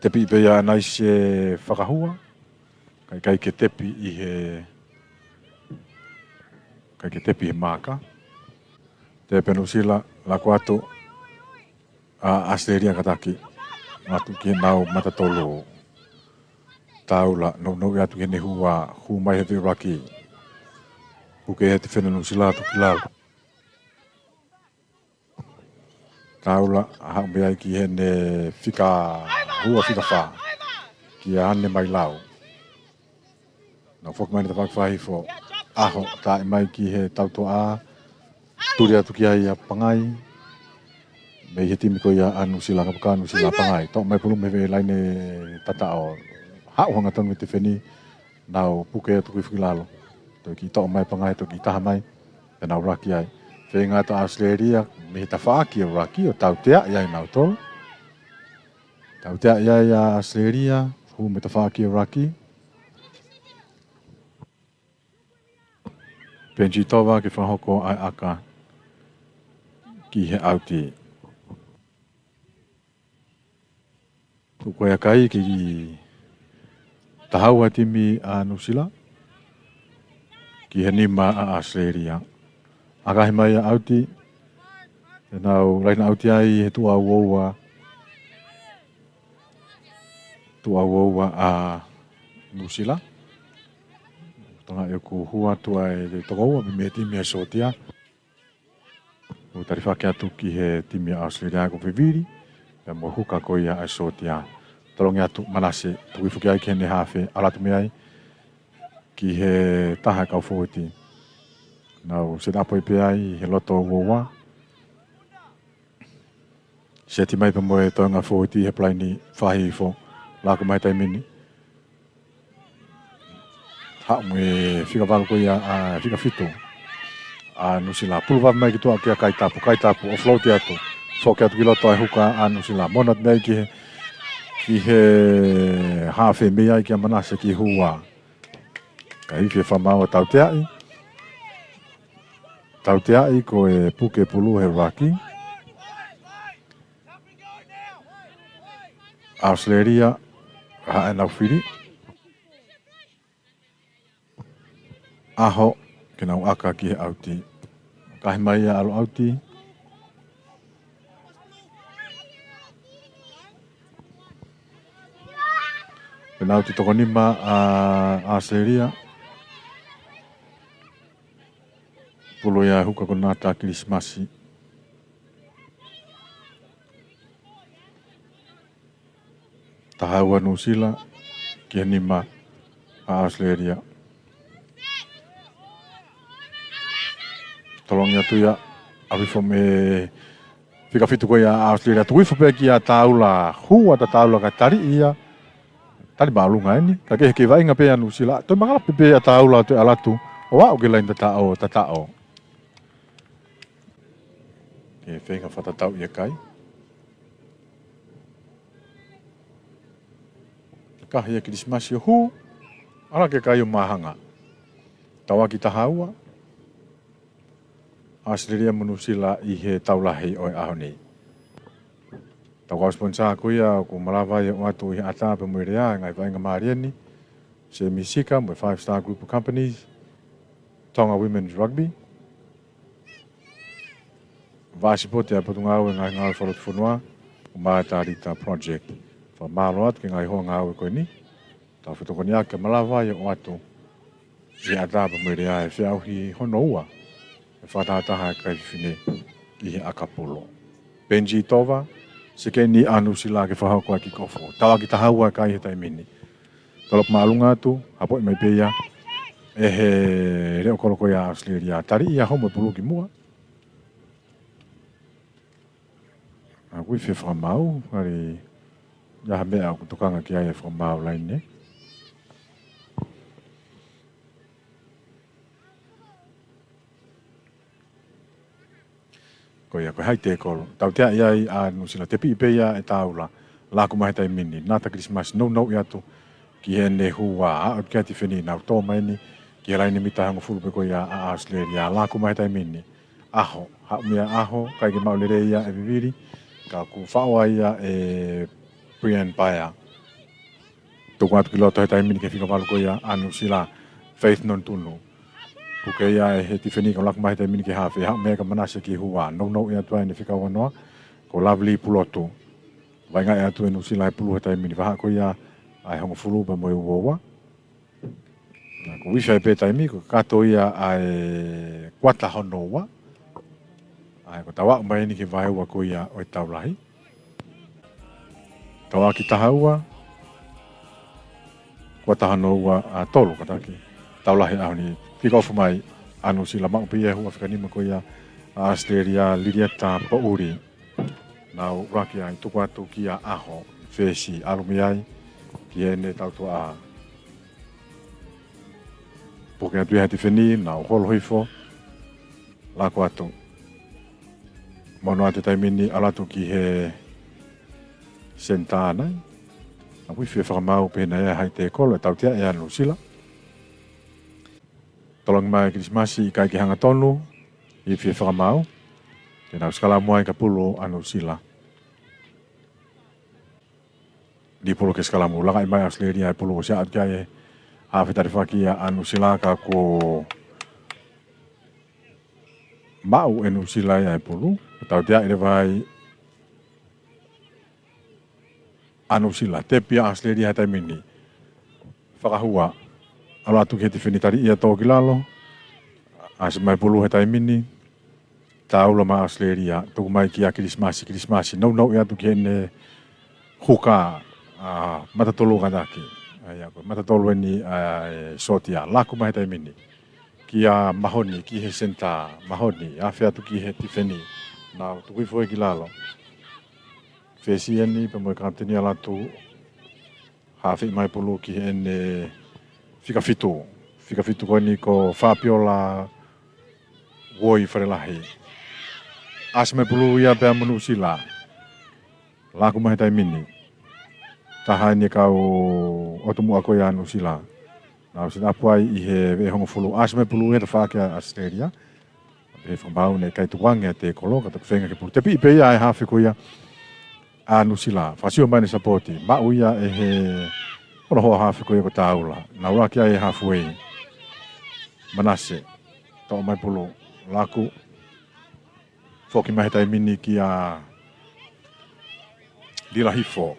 Tepi pē ia ʻa Naise Fakahua. Ka ʻikai ke tepi ʻi he, ʻikai ke tepi he maaka. Tepi ʻa Nuʻusila, laku atu ʻa ʻAositelēlia kātaki. Atu ki heʻenau matatolu. Taula, nounou atu ki heʻene hū ua, hū mai he veʻe ʻuluaki. Puke ʻe he tifeni ʻa Nuʻusila atu ki lalo. Taula, haʻu mei ai ki heʻene fika ua fika fā. Kia Ane Mailau. Nau foki mai ʻene tafaʻaki fakahifo. ʻAho, taaʻi mai ki he tautuʻa. Tuli atu ki ai ʻa Pangai. Mei he timi ko ia ʻa Nuʻusila, ka puka ʻa Nuʻusila, Pangai. Toʻo mai pulu mei he laine tataʻo. Haʻu hangatonu e tifeni. Nau puke atu ki fuki lalo. Toe kiʻi toʻo mai Pangai, toe kiʻi taha mai. Te nau ʻuluaki ai. Feinga atu ʻAositelēlia, mei he tafaʻaki ʻuluaki, ʻo tautea ai nautolu. Tautea ai ʻa ʻAositelēlia, hū mei he tafaʻaki ʻuluaki. Penitova ke fakahoko ʻa e ʻaka ki he ʻauti. Tuku ʻa e kai ki he taha ua timi ʻa Nuʻusila, ki he nima ʻa ʻAositelēlia. ʻAkahi mai ʻa ʻauti, ʻenau laina ʻauti ai he tuʻa ua ua. Tuʻa ua ua ʻa Nuʻusila. Tanga e kuo hū atu ʻa e toko ua mei he timi ʻa Sōtia. ʻO talifaki atu ki he timi ʻa ʻAositelēlia ko Vivili, pea mo e huka ko ia ʻa Sōtia. Tolongi atu Manase, tuku hifo ki ai ki heʻene hafe, ʻalu atu mei ai ki he taha e kau fōueti. Nau set up ai pē ai he loto ua ua. Seti mai pea mo e toenga fōueti he palaini fā hifo, laku mai taimi ni. Haʻu mo e fika valu ko ia ʻa fika fitu ʻa Nuʻusila. Pulu vave mai ki tuʻa kia Kaitapu, Kaitapu offload atu. Foki atu ki loto ʻa e huka ʻa Nuʻusila. Mono atu mei ai ki he, ki he hafe mei ai kia Manase ki hua. Ka ifi e fakamaau ʻa Tauteaʻi. Tauteaʻi ko e puke pulu he ʻuluaki. ʻAositelēlia, haʻu ʻenau fili. ʻAho, ke nau ʻaka ki he ʻauti. ʻAkahi mai ia ʻalu ʻauti. Penalty toko nima ʻa ʻAositelēlia. Pulu ia huka ko Nata Kilisimasi. Taha ua Nuʻusila, ki he nima ʻa ʻAositelēlia. Tolongi atu ia, ʻalu hifo mei he fika fitu ko ia ʻa ʻAositelēlia. Tuku hifo pē kia Taula, hua ʻa Taula ka tali ia. Tali māʻolunga eni, ka ke he ke vaʻinga pē ʻa Nuʻusila. Toe mangala pē pē ʻa Taula toe ʻalu atu, ʻo aʻu ki he laini tataʻo, tataʻo. Ke feinga fakatatau ʻa e kai. Kahi ʻa Kilisimasi ʻo hū, ʻalu ki he kai ʻo māhanga. Tauaki taha ua, ʻAositelēlia mo Nuʻusila ʻi he tau lahi ʻo e ʻaho ni. Tau kau sponsor ko ia ʻoku malava ia ʻo ʻoatu ʻi he ʻatā pea mo e lea, ngaahi vaʻinga mālie ni, Semisika mo e Five Star Group of Companies, Tonga Women's Rugby, Vaʻa Sipote ʻa e Potungāue Ngaahi Ngāue Fakalotofonua, ʻo Mātalita Project. Fakamālō atu ki he ngaahi hoa ngāue ko eni. Tau fetokoniʻaki ke malava ia ʻo ʻoatu ʻi he ʻatā pea mo e lea e feʻauhi hono ua ʻe fakatahataha e kai fefine ʻi he ʻakapulu. Penitova, sekeni ʻa Nuʻusila ke fakahoko ʻa e kick off. Tauaki taha ua e kai he taimi ni. Tolopu māʻolunga atu, hapoʻi mai pē ia ʻe he leʻo kolo ko ia ʻa ʻAositelēlia. Tali ia homo e pulu ki muʻa. ʻOku ifi e fakamaau, ʻa ia ha meʻa ʻoku tokanga ki ai e fakamaau laine. Ko ia, ko e high tackle. Tauteaʻi ai ʻa Nuʻusila, tepiʻi pē ia ʻe Taula. Laku mai he taimi ni, Nata Kilisimasi, nounou atu ki heʻene hua, aʻu ki he tifeni, nau tō mai eni ki he laine mita hongofulu pē ko ia ʻa ʻAositelēlia. Laku mai he taimi ni, ʻAho, haʻu mei ai ʻa ʻAho, ʻikai ke maʻu lelei ia ʻe Vivili, ka kuo faʻo ai ia ʻe Brian Paea. Tuku atu ki loto he taimi ni ki he fika valu ko ia ʻa Nuʻusila, Faith Nonutunu. Puke ia ʻe he tifeni ka laku mai he taimi ni ki he hafe, haʻu mei ai kia Manase ki hua, nounou atu ai ʻene fika ua noa, ko Lovely Pulotu. Vaʻinga atu ʻe Nuʻusila e pulu he taimi ni, vahaʻa ko ia ʻa e hongofulu pea mo e ua ua. Naʻa ku wifi ai pē taimi, ko e kakato ia ʻa e kuata hono ua. ʻA ia ko e tau aʻu mai eni ki he vahe ua ko ia ʻo e tau lahi. Tauaki taha ua, kuata hono ua ʻa tolu kātaki. Tau lahi ʻaho ni, kick off mai ʻa Nuʻusila, maʻu pē ia e hua fika nima ko ia ʻa ʻAositelēlia, Lilieta Poʻuli. Nau ʻuluaki ai, tuku atu kia ʻAho, fesi, ʻalu mei ai ki heʻene tautuʻa. Puke atu ia he tifeni, nau holo hifo, laku atu. Mono atu he taimi ni, ʻalu atu ki he senitā nai. Naʻa ku ifi e fakamaau pehē nai ʻa e high tackle, ʻe tauteaʻi ʻa Nuʻusila. Tolongi mai Kilisimasi, ʻikai ke hangatonu, ifi e fakamaau. Ke nau sikalamu ai ka pulu ʻa Nuʻusila. Liʻi pulu ke sikalamu, langaʻi mai ʻAositelēlia e pulu, ʻosi aʻu ki ai e hafe talifaki ʻa Nuʻusila ka kuo maʻu ʻe Nuʻusila ia e pulu. Tauteaʻi leva ai ʻa Nuʻusila, tepi ʻa ʻAositelēlia he taimi ni. Fakahua, ʻalu atu ki he tifeni, taliʻi ia, tō ki lalo. ʻAsi mai pulu he taimi ni. Taula mai ʻAositelēlia, tuku mai kia Kilisimasi, Kilisimasi, nounou atu ki heʻene huka, ʻa, matatolu kataki. ʻA ia ko e matatolu eni, ʻa, e sōtia, laku mai he taimi ni. Kia Mahoni, ki he senitā, Mahoni, afe atu ki he tifeni. Nau tuku hifo ki lalo. Fesi eni, pea mo e kapiteni ʻalu atu, hafe mai pulu ki heʻene fika fitu. Fika fitu ko eni ko Fabiola Uoi Falelahi. ʻAsi mai pulu ia pea mo Nuʻusila. Laku mai he taimi ni. Taha eni e kau ʻotu muʻa ko ia ʻa Nuʻusila. Nau set up ai ʻi he veʻe hongofulu. ʻAsi mai pulu ia, tafaʻaki ʻa ʻAositelēlia. He fakamaau naʻe ʻikai tukuange ʻa e tekolo, ka toki feinga ke pulu. Tepiʻi pē ia ʻe he hafe ko ia ʻa Nuʻusila. Fakasio mai ʻene sapoti. Maʻu ia ʻe he hono hoa hafe ko ia ko Taula. Nau laki ai e hafe ē. Manase. Toʻo mai pulu. Laku. Foki mai he taimi ni kia Lila Hifo.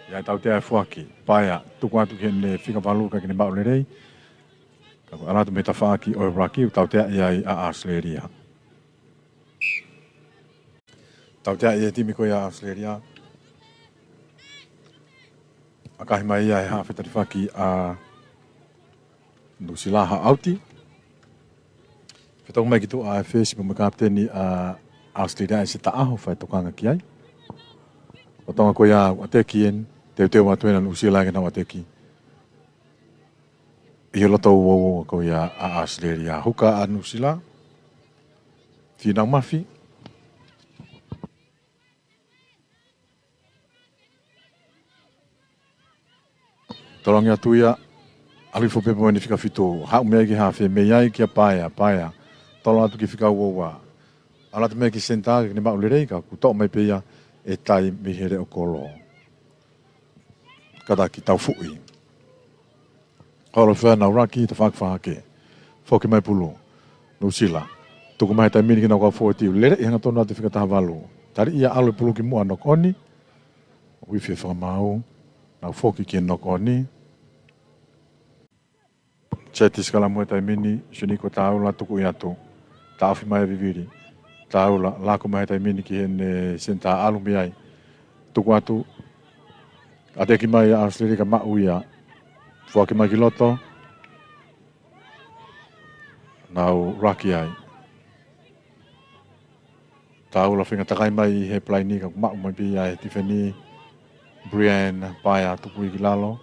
ʻI ai e tautea e foaki. Paea. Tuku atu ki heʻene fika valu ka ʻikai ke ne maʻu lelei. Ka ko e ʻalu atu mei he tafaʻaki ʻo e ruck, ʻoku tauteaʻi ai ʻa ʻAositelēlia. Tauteaʻi e timi ko ia ʻa ʻAositelēlia. ʻAkahi mai ia he hafe talifaki ʻa Nuʻusila ha ʻauti. Fetoko mai ki tuʻa e fesi pea mo e kapiteni ʻa ʻAositelēlia, ʻe se taʻaho fai tokanga ki ai. Lolotonga ko ia ʻoku ʻateki eni, teuteu atu ena Nuʻusila ke nau ʻateki. ʻI he loto uouo ko ia ʻa ʻAositelēlia. Huka ʻa Nuʻusila. Fīnau mafi. Tolongi atu ia, ʻalu hifo pē mo ʻene fika fitu. Haʻu mei ai ki he hafe, mei ai kia Paea, Paea. Tolo atu ki he fika uaua. ʻAlu atu mei ai ki he senitā, ʻikai ke ne maʻu lelei ka kuo toʻo mai pē ia ʻe Tai mei he leʻo kolo. Kataki Taufuʻi. Holo fea nau laki, tafaʻaki fakahake. Foki mai pulu. Nuʻusila. Tuku mai he taimi ni ki heʻenau kau fōueti. Lele ʻi he hangatonu atu e fika taha valu. Taliʻi ia ʻalu e pulu ki muʻa, knock on. Ifi e fakamaau. Nau foki ki he knock on. Seti sikalamu he taimi ni, Suniko Taula tukuʻi atu. Taʻofi mai e vivili. Taula, laku mai he taimi ni ki heʻene senitā, ʻalu mei ai. Tuku atu. ʻAteki mai ʻa ʻAositelēlia ka maʻu ia. Foaki mai ki loto. Nau laki ai. Taula feinga takai mai ʻi he pelaini ka kuo maʻu mai pē ia ʻe he tifeni. Brian Paea tukuʻi ki lalo.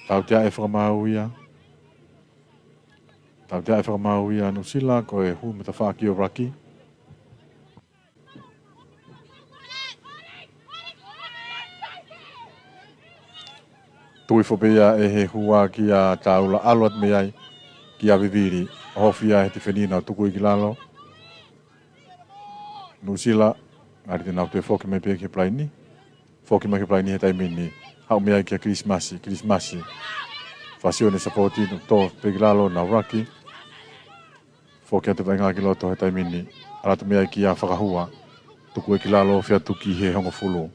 Tauteaʻi e fakamaau ia. Tauteaʻi e fakamaau ia ʻa Nuʻusila, ko e hū mei he tafaʻaki ʻo e laki. Tuku hifo pē ia ʻe he hua kia Taula, ʻalu atu mei ai kia vivili. Ofi ia ʻe he tifeni, nau tukuʻi ki lalo. Nuʻusila, ʻalu atu, nau toe foki mai pē ki he pelaini. Foki mai ki he pelaini he taimi ni. Haʻu mei ai kia Kilisimasi, Kilisimasi. Fakasio ʻene sapoti, nau tō pē ki lalo, nau laki. Foki atu e vaʻinga ki loto he taimi ni. ʻAlu atu mei ai kia Fakahua. Tuku ia ki lalo, ofi atu ki he hongofulu.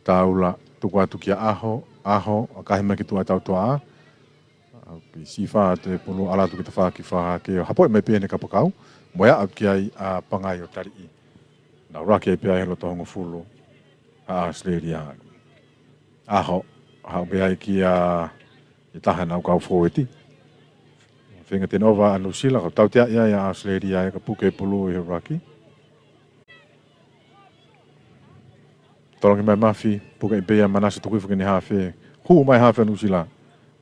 Taula, tuku atu kia ʻAho, ʻAho, ʻakahi mai ki tuʻa e tautoʻa. ʻA, pisi fā atu e pulu, ʻalu atu ki he tafaʻaki fakahake, hapoʻi mai pē ʻene kapakau, mo e aʻu ki ai ʻa Pangai ʻo taliʻi. Nau laki ai pē ʻi he loto hongofulu ʻa ʻAositelēlia. ʻAho, haʻu pē ai kia, ʻe taha ʻenau kau fōueti. Feinga turnover ʻa Nuʻusila, ka tauteaʻi ai ʻa ʻAositelēlia, ʻe ka puke e pulu ʻi he laki. Tolongi mai mafi, puke pē ia ʻa Manase, tuku hifo ki heʻene hafe. Hū mai hafe ʻa Nuʻusila.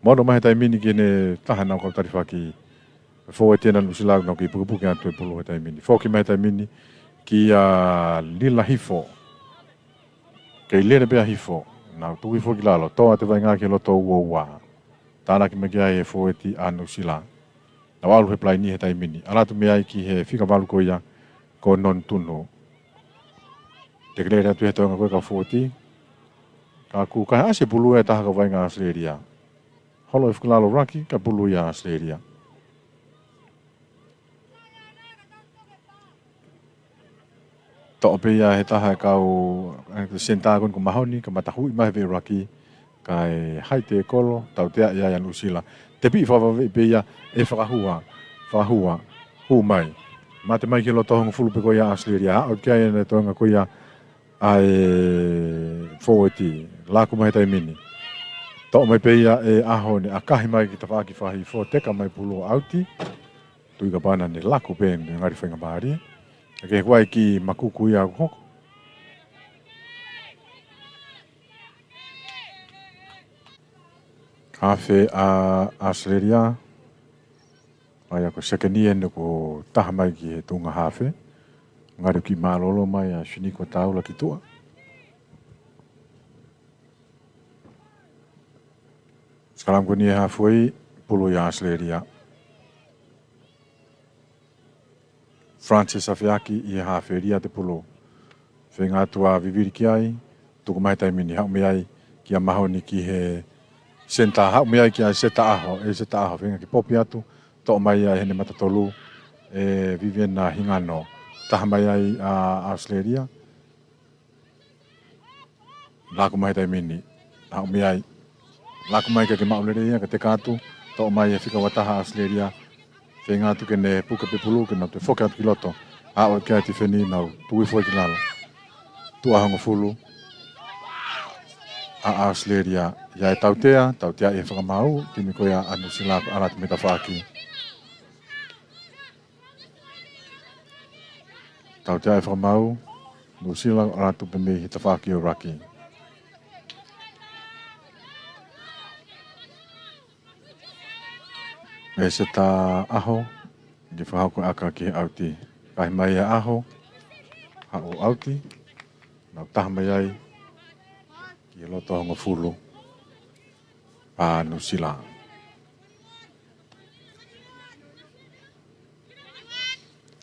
Mono mai he taimi ni ki heʻene taha ʻenau kau talifaki. Fōueti ena ʻa Nuʻusila, nau kei pukepuke atu e pulu he taimi ni. Foki mai he taimi ni kia Lila Hifo. Kei lele pē ʻa Hifo. Nau tuku hifo ki lalo. Tō atu e vaʻinga ki he loto uaua. Tānaki mai ki ai e fōueti ʻa Nuʻusila. Nau ʻalu he palaini he taimi ni. ʻAlu atu mei ai ki he fika valu ko ia ko Nonutunu. Tekelele atu he toenga ko ia ka fōti. Ka kuo kahaʻasi e pulu ʻe taha ka vainga ʻAositelēlia. Holo e fukalalo ruck ka pulu ia ʻAositelēlia. Toʻo pē ia he taha e kau, ʻa e senitā ko eni ko Mahoni, ka matahuʻi mai he veʻe ruck, kae hai tēkolo, tautea ia ʻa Nuʻusila. Tepiʻi fakavaveʻi pē ia ʻe Fakahua, Fakahua, hū mai. Mate mai ki he loto hongofulu pē ko ia ʻAositelēlia, aʻu ki ai ʻene toenga ko ia ʻa e fōueti, laku mai he taimi ni. Toʻo mai pē ia ʻe ʻAho ne ʻakahi mai ki tafaʻaki fakahihifo, teka mai pulu ʻo ʻauti. Tui kapau naʻa ne laku pē ne ngali faingamālie. Ke huai ki Makuku ia ʻoku hoko. Hafe ʻa ʻAositelēlia. ʻA ia ko e sekeni eni kuo taha mai ki he tuʻunga hafe. Ngali kiʻi mālōlō mai ʻa Siniko Taula ki tuʻa. Sikalamu ko eni he hafe, pulu ia ʻAositelēlia. Francis Afeaki ʻi he hafe, Liate Pulu. Feinga atu ʻa Vivili ki ai, tuku mai he taimi ni, haʻu mei ai kia Mahoni ki he senitā, haʻu mei ai kia Seta ʻAho, ʻe Seta ʻAho, feinga ke popi atu, toʻo mai ai heʻene mata tolu, ʻe Viviana Hingano, taha mai ai ʻa ʻAositelēlia. Laku mai he taimi ni. Haʻu mei ai. Laku mai ke ke maʻu lelei ia, ka teka atu. Toʻo mai e fika ua taha ʻAositelēlia. Feinga atu ke ne puke pē pulu, ke nau toe foki atu ki loto. Aʻu ki ai e tifeni, nau tuku hifo ai ki lalo. Tuʻa hongofulu ʻa ʻAositelēlia. ʻI ai e tautea, tautea ʻe Fakamaau, timi ko ia ʻa Nuʻusila ʻalu atu mei tafaʻaki. Tautea ʻe Fakamaau, Nuʻusila ʻalu atu pē mei he tafaʻaki ʻo e ruck. ʻE Seta ʻAho, ke fakahoko e ʻaka ki he ʻauti. Kahaʻi mai ʻe ʻAho, haʻu ʻauti, nau taha mai ai ki he loto hongofulu ʻa Nuʻusila.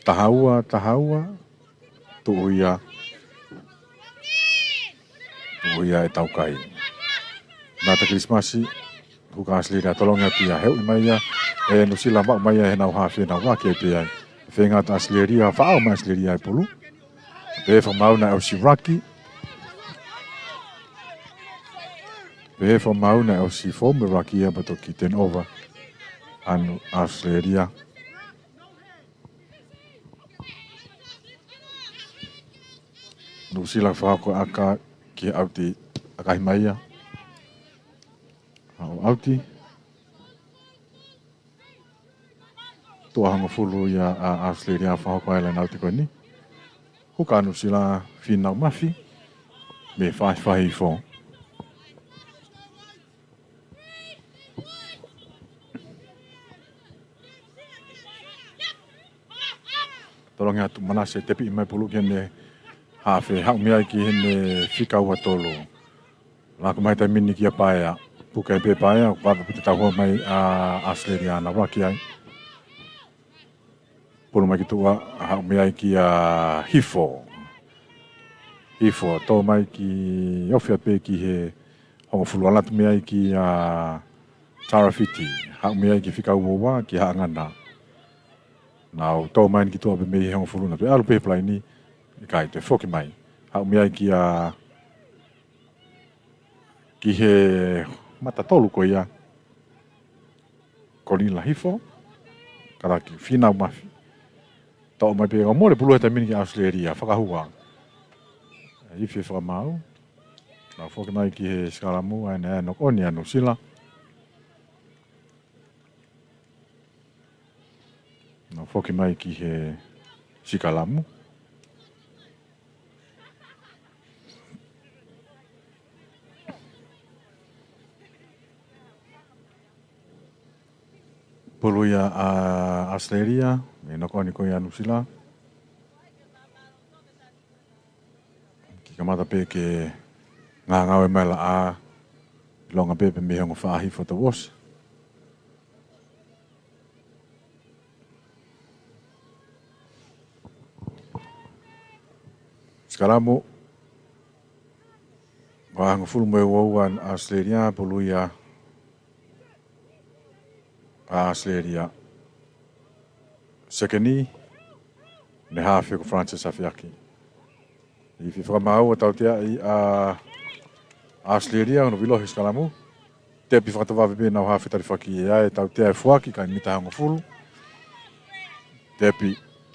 Taha ua, taha ua, tuʻu ia, tuʻu ia e taukai. Nata Kilisimasi, huka ʻAositelēlia tolongi atu ia, heuʻi mai ia ʻe Nuʻusila, maʻu mai ia heʻenau hafe, nau vaki ai pē ai. Feinga atu ʻAositelēlia, faʻao mai ʻAositelēlia e pulu. Pehē ʻe Fakamaau naʻe ʻosi ruck. Pehē ʻe Fakamaau naʻe ʻosi fou mo e ruck ia pea toki turn over ʻa ʻAositelēlia. Nuʻusila fakahoko e ʻaka ki he ʻauti, ʻakahi mai ia. Haʻu ʻauti. Tuʻa hongofulu ia ʻa ʻAositelēlia fakahoko ai e laine ʻauti ko eni. Huka ʻa Nuʻusila, fīnau mafi mei he faʻahi fakahihifo. Tolongi atu Manase, tepiʻi mai pulu ki heʻene hafe, haʻu mei ai ki heʻene fika ua tolu. Laku mai he taimi ni kia Paea. Puke pē Paea, ʻo vave pē ke tauhi mai ʻa ʻAositelēlia, nau ruck ai. Pulu mai ki tuʻa, haʻu mei ai kia Hifo. Hifo, tō mai ki ofi pē ki he hongofulu, ʻalu atu mei ai kia Tarafiti. Haʻu mei ai ki he fika ua ua, kia Haʻangana. Nau tō mai ki tuʻa pē mei he hongofulu, nau toe ʻalu pē he palaini, ʻikai, toe foki mai. Haʻu mei ai kia ki he mata tolu ko ia. Kolila Hifo, kalaki fīnau mafi. Toʻo mai pē ka mole pulu he taimi ni ki ʻAositelēlia, Fakahua. Ifi ʻe Fakamaau. Nau foki mai ki he sikalamu, ʻa ia naʻe knock on ʻa Nuʻusila. Nau foki mai ki he sikalamu. Pulu ia ʻa ʻAositelēlia, ʻe knock on ko ia ʻa Nuʻusila. Kiʻi kamata pē ke ngāngāue mai e laʻā, ʻilonga pē pe mei he ongo faʻahi fotouosi. Sikalamu, vahe hongofulu mo e ua ʻa ʻAositelēlia, pulu ia ʻa ʻAositelēlia. Sekeni, ne hafe ko Francis Afeaki. ʻI he fakamaau ʻa e tautea ʻa ʻAositelēlia, ʻo ne vilohi sikalamu. Tepi fakatavavi pē ʻenau hafe talifaki ʻe ʻi ai e tautea ʻe foaki, kae mita hongofulu. Tepi,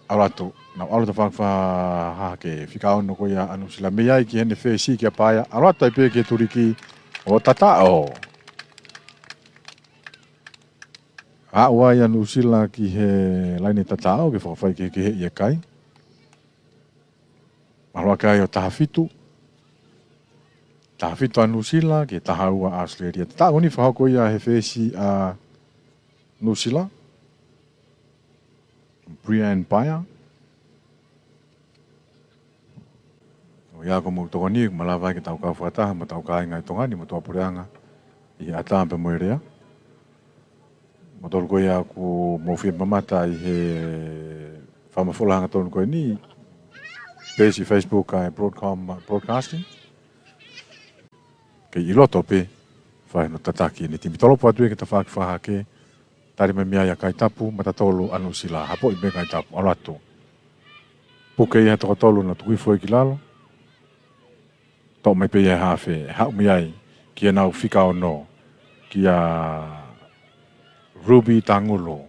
ʻalu atu, nau ʻalu tafaʻaki fakahahake, fika ono ko ia ʻa Nuʻusila mei ai ki heʻene fesi kia Paea, ʻalu atu ai pē ki he tuliki ʻo tataʻo. Aʻu ai ʻa Nuʻusila ki he laine tataʻo, ke fakafaikehekeheʻi e kai. Mahalo ʻa e kai ʻo taha fitu. Taha fitu ʻa Nuʻusila, ki he taha ua ʻa ʻAositelēlia. Tataʻo ni fakahoko ia he fesi ʻa Nuʻusila. Brian Paea. ʻOku ʻi ai ko ʻemau tokoni, ʻoku malava ai ke tau kau fakataha mo hotau kāinga ʻi Tonga ni mo e tuʻapuleʻanga ʻi he ʻatā pea mo e lea. Mo tolu ko ia ʻoku mou fie mamata ʻi he fakamafola hangatonu ko eni, peesi Facebook ʻa e Broadcom Broadcasting. Kei ʻi loto pē, fai hono tataki ʻene timi. Tolopo atu ia ki he tafaʻaki fakahahake, tali mai mei ai ʻa Kaitapu, mata tolu ʻa Nuʻusila, hapoʻi pē Kaitapu, ʻalu atu. Puke ia he toko tolu, nau tuku hifo ia ki lalo. Toʻo mai pē ia he hafe, haʻu mei ai ki heʻenau fika ono, kia Ruby Tangulu,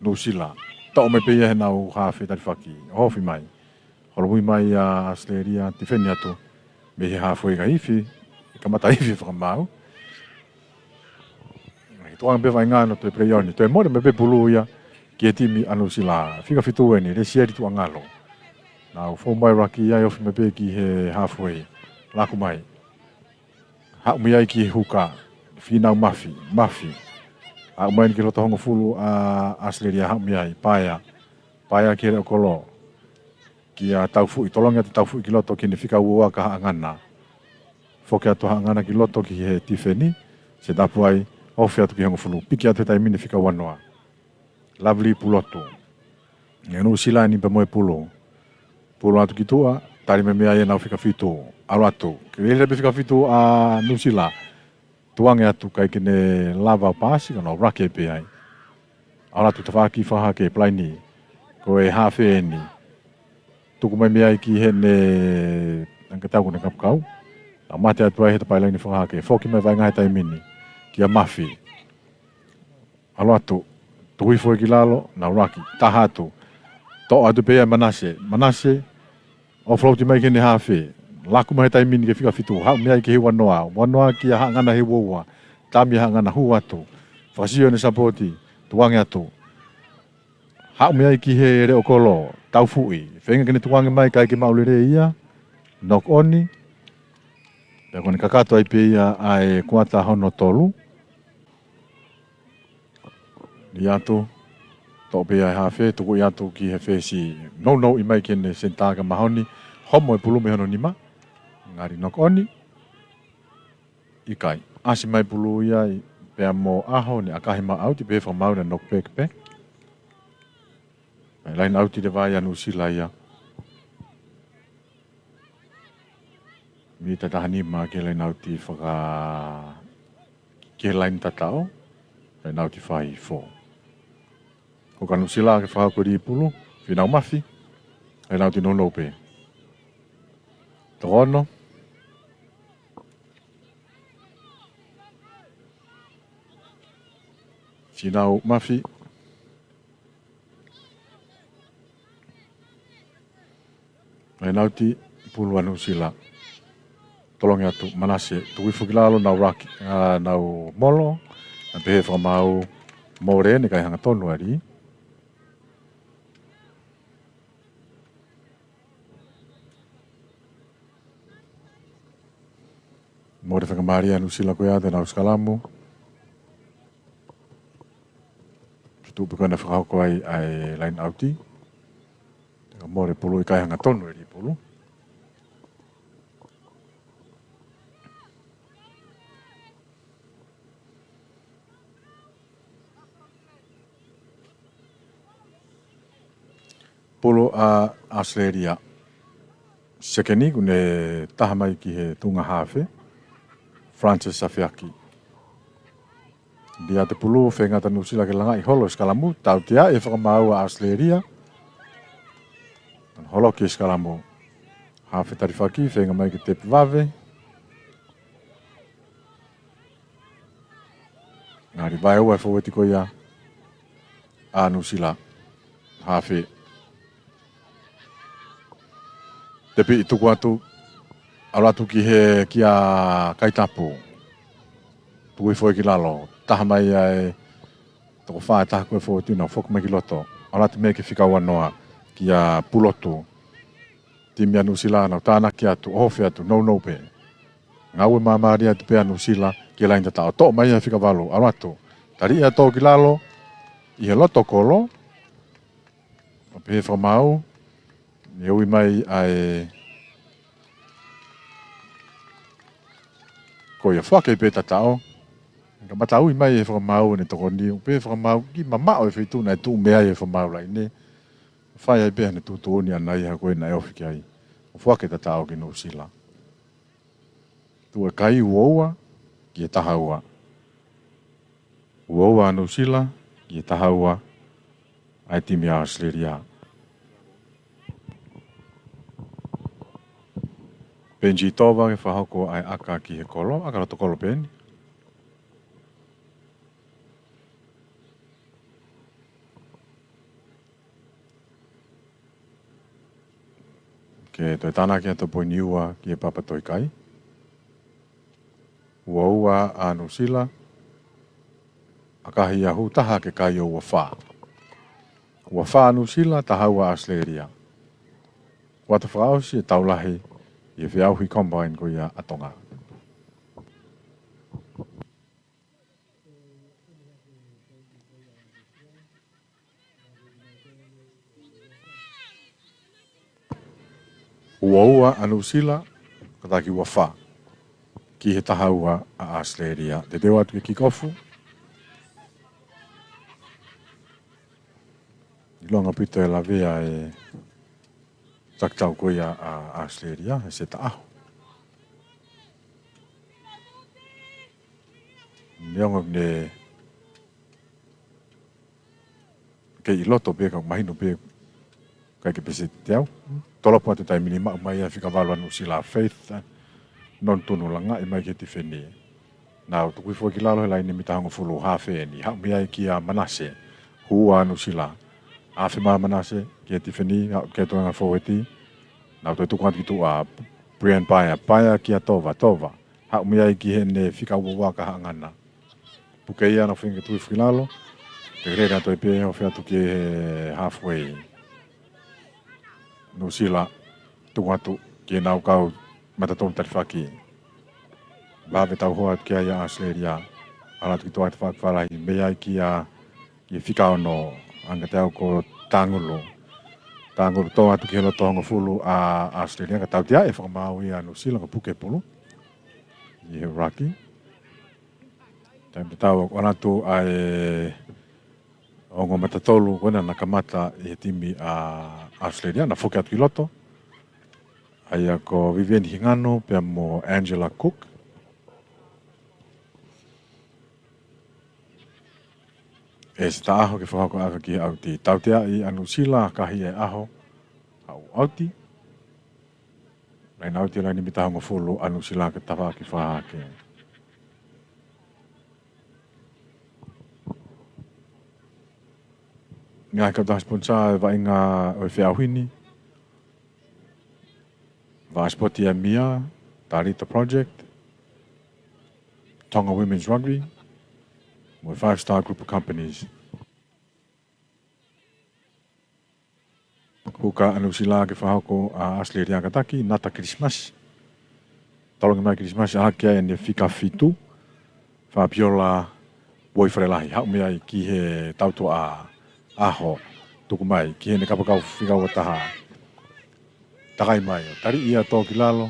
Nuʻusila. Toʻo mai pē ia heʻenau hafe talifaki, ofi mai. Holomui mai ʻa ʻAositelēlia, tifeni atu mei he hafe, kae ifi, kamata ifi fakamaau. Tuʻunga pē vaʻinga ʻo toe peleʻi ʻo ne toe mole mai pē pulu ia ki he timi ʻa Nuʻusila. Fika fitu eni, Lesieli Tuʻangalo. Nau fou mai ruaki ai, ofi mai pē ki he hafe. Laku mai. Haʻu mei ai ki he huka. Fīnau Mafi, Mafi. Haʻu mai eni ki he loto hongofulu ʻa ʻAositelēlia, haʻu mei ai. Paea. Paea ki he leʻo kolo. Kia Taufuʻi, tolongi atu Taufuʻi ki loto ki heʻene fika ua ua kia Haʻangana. Foki atu Haʻangana ki loto ki he tifeni, setapu ai, ofi atu ki he hongofulu, piki atu he taimi ni fika ua noa. Lovely Pulotu. ʻA Nuʻusila eni pea mo e pulu. Pulu atu ki tuʻa, tali mai mei ai ʻenau fika fitu, ʻalu atu. Ke lele pē fika fitu ʻa Nuʻusila. Tukuange atu kae ʻikai ke ne lava ʻo paasi, ka nau ruaki pē ai. ʻAlu atu tafaʻaki fakahahake, palaini. Ko e hafe eni. Tuku mai mei ai ki heʻene, anga tau ko ʻene kapakau. Nau mate atu ai he tapaʻi laine fakahahake. Foki mai vaʻinga he taimi ni. Kia Mafi. ʻAlu atu. Tuku hifo ia ki lalo, nau ruaki. Taha atu. Toʻo atu pē ia ʻe Manase. Manase, ʻo float mai ki heʻene hafe. Laku mai he taimi ni ki he fika fitu. Haʻu mei ai ki he ua noa. Ua noa kia Haʻangana he ua ua. Tami Haʻangana, hū atu. Fakasio ʻene sapoti. Tukuange atu. Haʻu mei ai ki he leʻo kolo. Taufuʻi. Feinga ke ne tukuange mai kae ʻikai ke maʻu lelei ia. Knock on. Pea ko ʻene kakato ai pē ia ʻa e kuata hono tolu. Lī atu, toʻo pē ia he hafe, tuku ia atu ki he fesi. Nounou ʻi mai ki heʻene senitā kia Mahoni, homo e pulu mei hono nima. Ngali knock on. ʻIkai. ʻAsi mai pulu ia ʻi, pea mo ʻAho, ne ʻakahi mai ʻauti, pehē fakamaau naʻe knock back pē. Pea line ʻauti leva ia ʻa Nuʻusila ia. Mita taha nima ki he line ʻauti faka, ki he line tataʻo, line ʻauti fai foʻou. Ko ʻAnuʻusila ke fakahoko e lī pulu, Fīnau Mafi, line ʻauti nounou pē. Toko ono. Fīnau Mafi. Line ʻauti, pulu ʻAnuʻusila. Tolongi atu, Manase, tuku hifo ki lalo, nau ruaki, ʻa, nau molo, naʻe pehē fakamaau, mole eni kae hangatonu ʻa e lī. Mole fakamālie ʻAnuʻusila ko ia ʻi heʻenau sikalamu. Tuʻu pē ko ē naʻe fakahoko ai ʻa e line ʻauti. Ka mole pulu ʻikai hangatonu e lī pulu. Pulu ʻa ʻAositelēlia. Sekeni, kuo ne taha mai ki he tuʻunga hafe, Francis Safeaki. Liate pulu, feinga ʻa Nuʻusila ke langaʻi holo e sikalamu, tauteaʻi e fakamaau ʻa ʻAositelēlia. Holoki e sikalamu. Hafe talifaki, feinga mai ke tepi vave. Ngali vaeua e fōueti ko ia ʻa Nuʻusila. Hafe. Tepi, tuku atu. ʻAlu atu ki he, kia Kaitapu. Tuku hifo ki lalo. Taha mai ʻa e toko fā ʻe taha ko e fōueti, nau foki mai ki loto. ʻAlu atu mei he fika ua noa kia Pulotu. Timi ʻa Nuʻusila, nau tānaki atu, ʻohofi atu, nounou pē. Ngāue māmālie atu pē ʻa Nuʻusila ki he laine tataʻo, toʻo mai ʻa e fika valu, ʻalu atu. Taliʻi ʻa e tō ki lalo, ʻi he loto kolo. ʻO pehē fakamaau, ne ui mai ʻa e, ko ia, foaki pē tataʻo. Ka mataʻu mai e fakamaau ʻene tokoni, ʻo pehē fakamaau, kiʻi mamaʻo e feituʻu naʻe tuʻu mei ai e fakamaau laine. Fai ai pē haʻane tuʻutuʻuni ʻana ia ko ē naʻe ofi ki ai. ʻO foaki e tataʻo ki Nuʻusila. Tuʻu e kai ua ua ki he taha ua. Ua ua ʻa Nuʻusila ki he taha ua ʻa e timi ʻa ʻAositelēlia. Peni Tova ke fakahoko ʻa e ʻaka ki he kolo, ʻaka loto kolo peni. Ke toe tānaki atu poini ua ki he papa tohi kai. Ua ua ʻa Nuʻusila, ʻakahi ia hū taha ke kai ʻo ua fā. Ua fā ʻa Nuʻusila, taha ua ʻa ʻAositelēlia. Kuata fakaʻosi e tau lahi ʻi he feʻauhi combine ko ia ʻa Tonga. Ua ua ʻa Nuʻusila, kātaki ua fā ki he taha ua ʻa ʻAositelēlia. Teuteu atu ke kick off. ʻIlonga ʻaupito e lavea e takitau ko ia ʻa ʻAositelēlia, he seta ʻaho. Neongo ne kei ʻi loto pē, ka mahino pē ʻikai ke pēseti teau. Tolopo atu taimi ni, maʻu mai ʻa e fika valu ʻa Nuʻusila, Faith, ē, Nonutunu, langaʻi mai ki he tifeni. Nau tuku hifo ki lalo he laine mita hongofulu, hafe eni. Haʻu mei ai kia Manase. Hū ʻa Nuʻusila. Hafe mai ʻa Manase ki he tifeni, haʻu ki he tuʻunga fōueti. Nau toe tuku atu ki tuʻa, Brian Paea, Paea kia Tova, Tova. Haʻu mei ai ki heʻene fika ua ua ka haʻangana. Puke ia, nau feinga ke tuku hifo ki lalo. Tekelele atu ai pē, ofi atu ki he halfway. Nuʻusila, tuku atu ki heʻenau kau matatolu talifaki. Vave tauhoa atu ki ai ʻa ʻAositelēlia. ʻAlu atu ki tuʻa ʻa e tafaʻaki fālahi, mei ai kia, ki he fika ono, anga teau ko Tangulu. Tangulu tō atu ki he loto hongofulu ʻa ʻAositelēlia, ka tauteaʻi e fakamaau ia ʻa Nuʻusila, ka puke pulu. ʻI he ruck. Taimi tatau ʻoku ʻalu atu ʻa e ongo matatolu ko ena naʻa kamata ʻi he timi ʻa ʻAositelēlia, naʻa foki atu ki loto. ʻA ia ko Vivian Hingano pea mo Angela Cook. ʻE seta ʻaho ke fakahoko ʻa e ʻaka ki he ʻauti. Tauteaʻi ʻa Nuʻusila, ʻakahi e ʻaho, haʻu ʻauti. Laine ʻauti, laine mita hongofulu ʻa Nuʻusila ki he tafaʻaki fakahahake. Ngaahi kautaha sponsor e vaʻinga ʻo e feʻauhi ni. Vaʻa sipoti ʻa e M I A, Talita Project, Tonga Women's Rugby, mo e Five Star Group of Companies. Huka ʻa Nuʻusila ke fakahoko ʻa ʻAositelēlia kātaki, nata Kilisimasi. Tolongi mai Kilisimasi, ʻalu hake ai ʻene fika fitu, Fabiola Uoi Falelahi, haʻu mei ai ki he tautuʻa ʻaho, tuku mai ki heʻene kapakau fika ua taha. Takai mai, ʻo taliʻi ia tō ki lalo.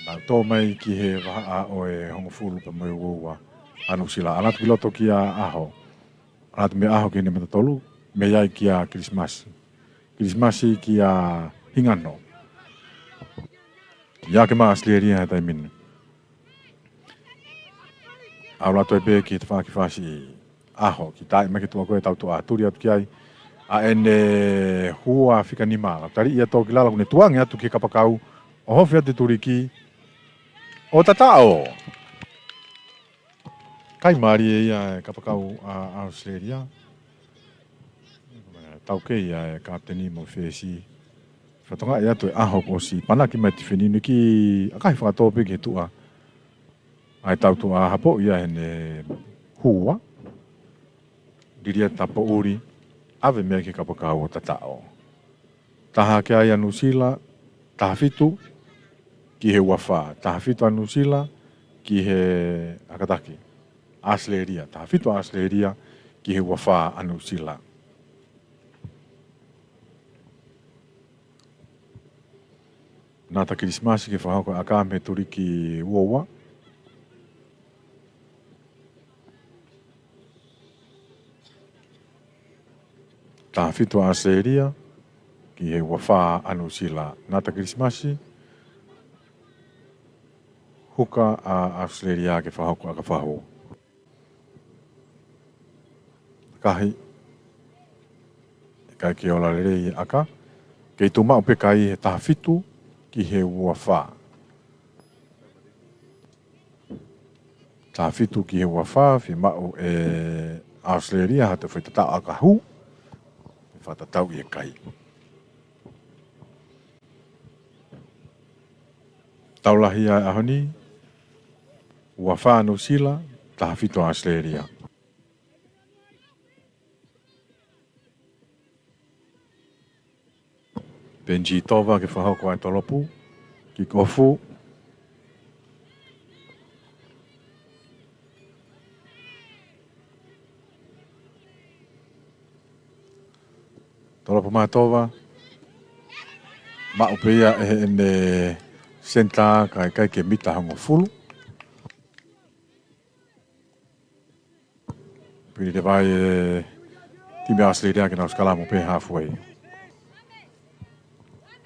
Nau tō mai ki he vahaʻa ʻo e hongofulu pea mo e ua ua ʻa Nuʻusila. ʻAlu atu ki loto kia ʻAho. ʻAlu atu mei ʻAho ki heʻene matatolu, mei ai kia Kilisimasi. Kilisimasi kia Hingano. Ia ke maʻa ʻAositelēlia he taimi ni. ʻAlu atu ai pē ki he tafaʻaki fasi ʻaho, ki taʻi mai ki tuʻa ko ē ʻetau tuʻa, tuli atu ki ai ʻa ʻene hua fika nima. Tali ia tō ki lalo, ʻoku ne tuʻu ange atu ki he kapakau, ʻo ofi atu e tuliki ʻo tataʻo. Kai mālie ia e kapakau ʻa ʻAositelēlia. Taukei ia e kapiteni mo e fesi. Fakatokangaʻi atu e ʻaho kuo ʻosi panaki mai e tifeni ni, ki ʻakahi fakatō pē ki he tuʻa. ʻA e tau tuʻa, hapoʻi ia ʻene hua. Lilieta Poʻuli, ʻave mei ai ki he kapakau ʻo tataʻo. Taha hake ai ʻa Nuʻusila, taha fitu ki he ua fā. Taha fitu ʻa Nuʻusila ki he, ʻa kātaki, ʻAositelēlia. Taha fitu ʻa ʻAositelēlia ki he ua fā ʻa Nuʻusila. Nata Kilisimasi ke fakahoko e ʻaka mei he tuliki ua ua. Taha fitu ʻa ʻAositelēlia ki he ua fā ʻa Nuʻusila. Nata Kilisimasi, huka ʻa ʻAositelēlia ke fakahoko e ʻaka fahu. Kahi, ʻikai ke ola lelei e ʻaka. Kei tuʻu maʻu pē kai he taha fitu ki he ua fā. Taha fitu ki he ua fā, fiemaʻu ʻe ʻAositelēlia ha toe foʻi tataʻo ʻaka hū. Fakatatau ʻi he kai. Tau lahi ʻa e ʻaho ni, ua fā Nuʻusila, taha fitu ʻAositelēlia. Peni Tova ke fakahoko ʻa e tolopu, kick off. Tolopu mai ʻa Tova, maʻu pē ia ʻe heʻene senitā, kae ʻikai ke mita hongofulu. Pili leva e timi ʻAositelēlia ke nau sikalamu pē halfway.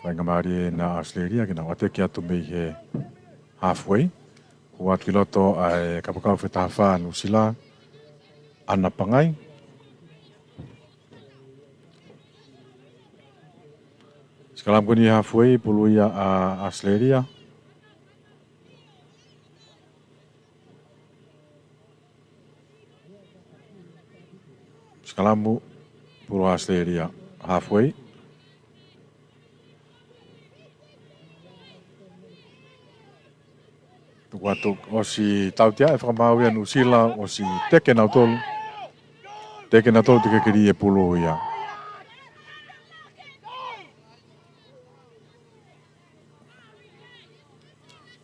Faingamālie ʻa ʻAositelēlia ke nau ʻateki atu mei he halfway. Hū atu ki loto ʻa e kapakau fika taha fā Nuʻusila, ʻAna Pangai. Sikalamu ko eni halfway, pulu ia ʻa ʻAositelēlia. Sikalamu, pulu ʻAositelēlia, halfway. Tuku atu, ʻosi tautea e fakamaau ia ʻa Nuʻusila, ʻosi teke nautolu. Teke nautolu, teke keli e pulu ia.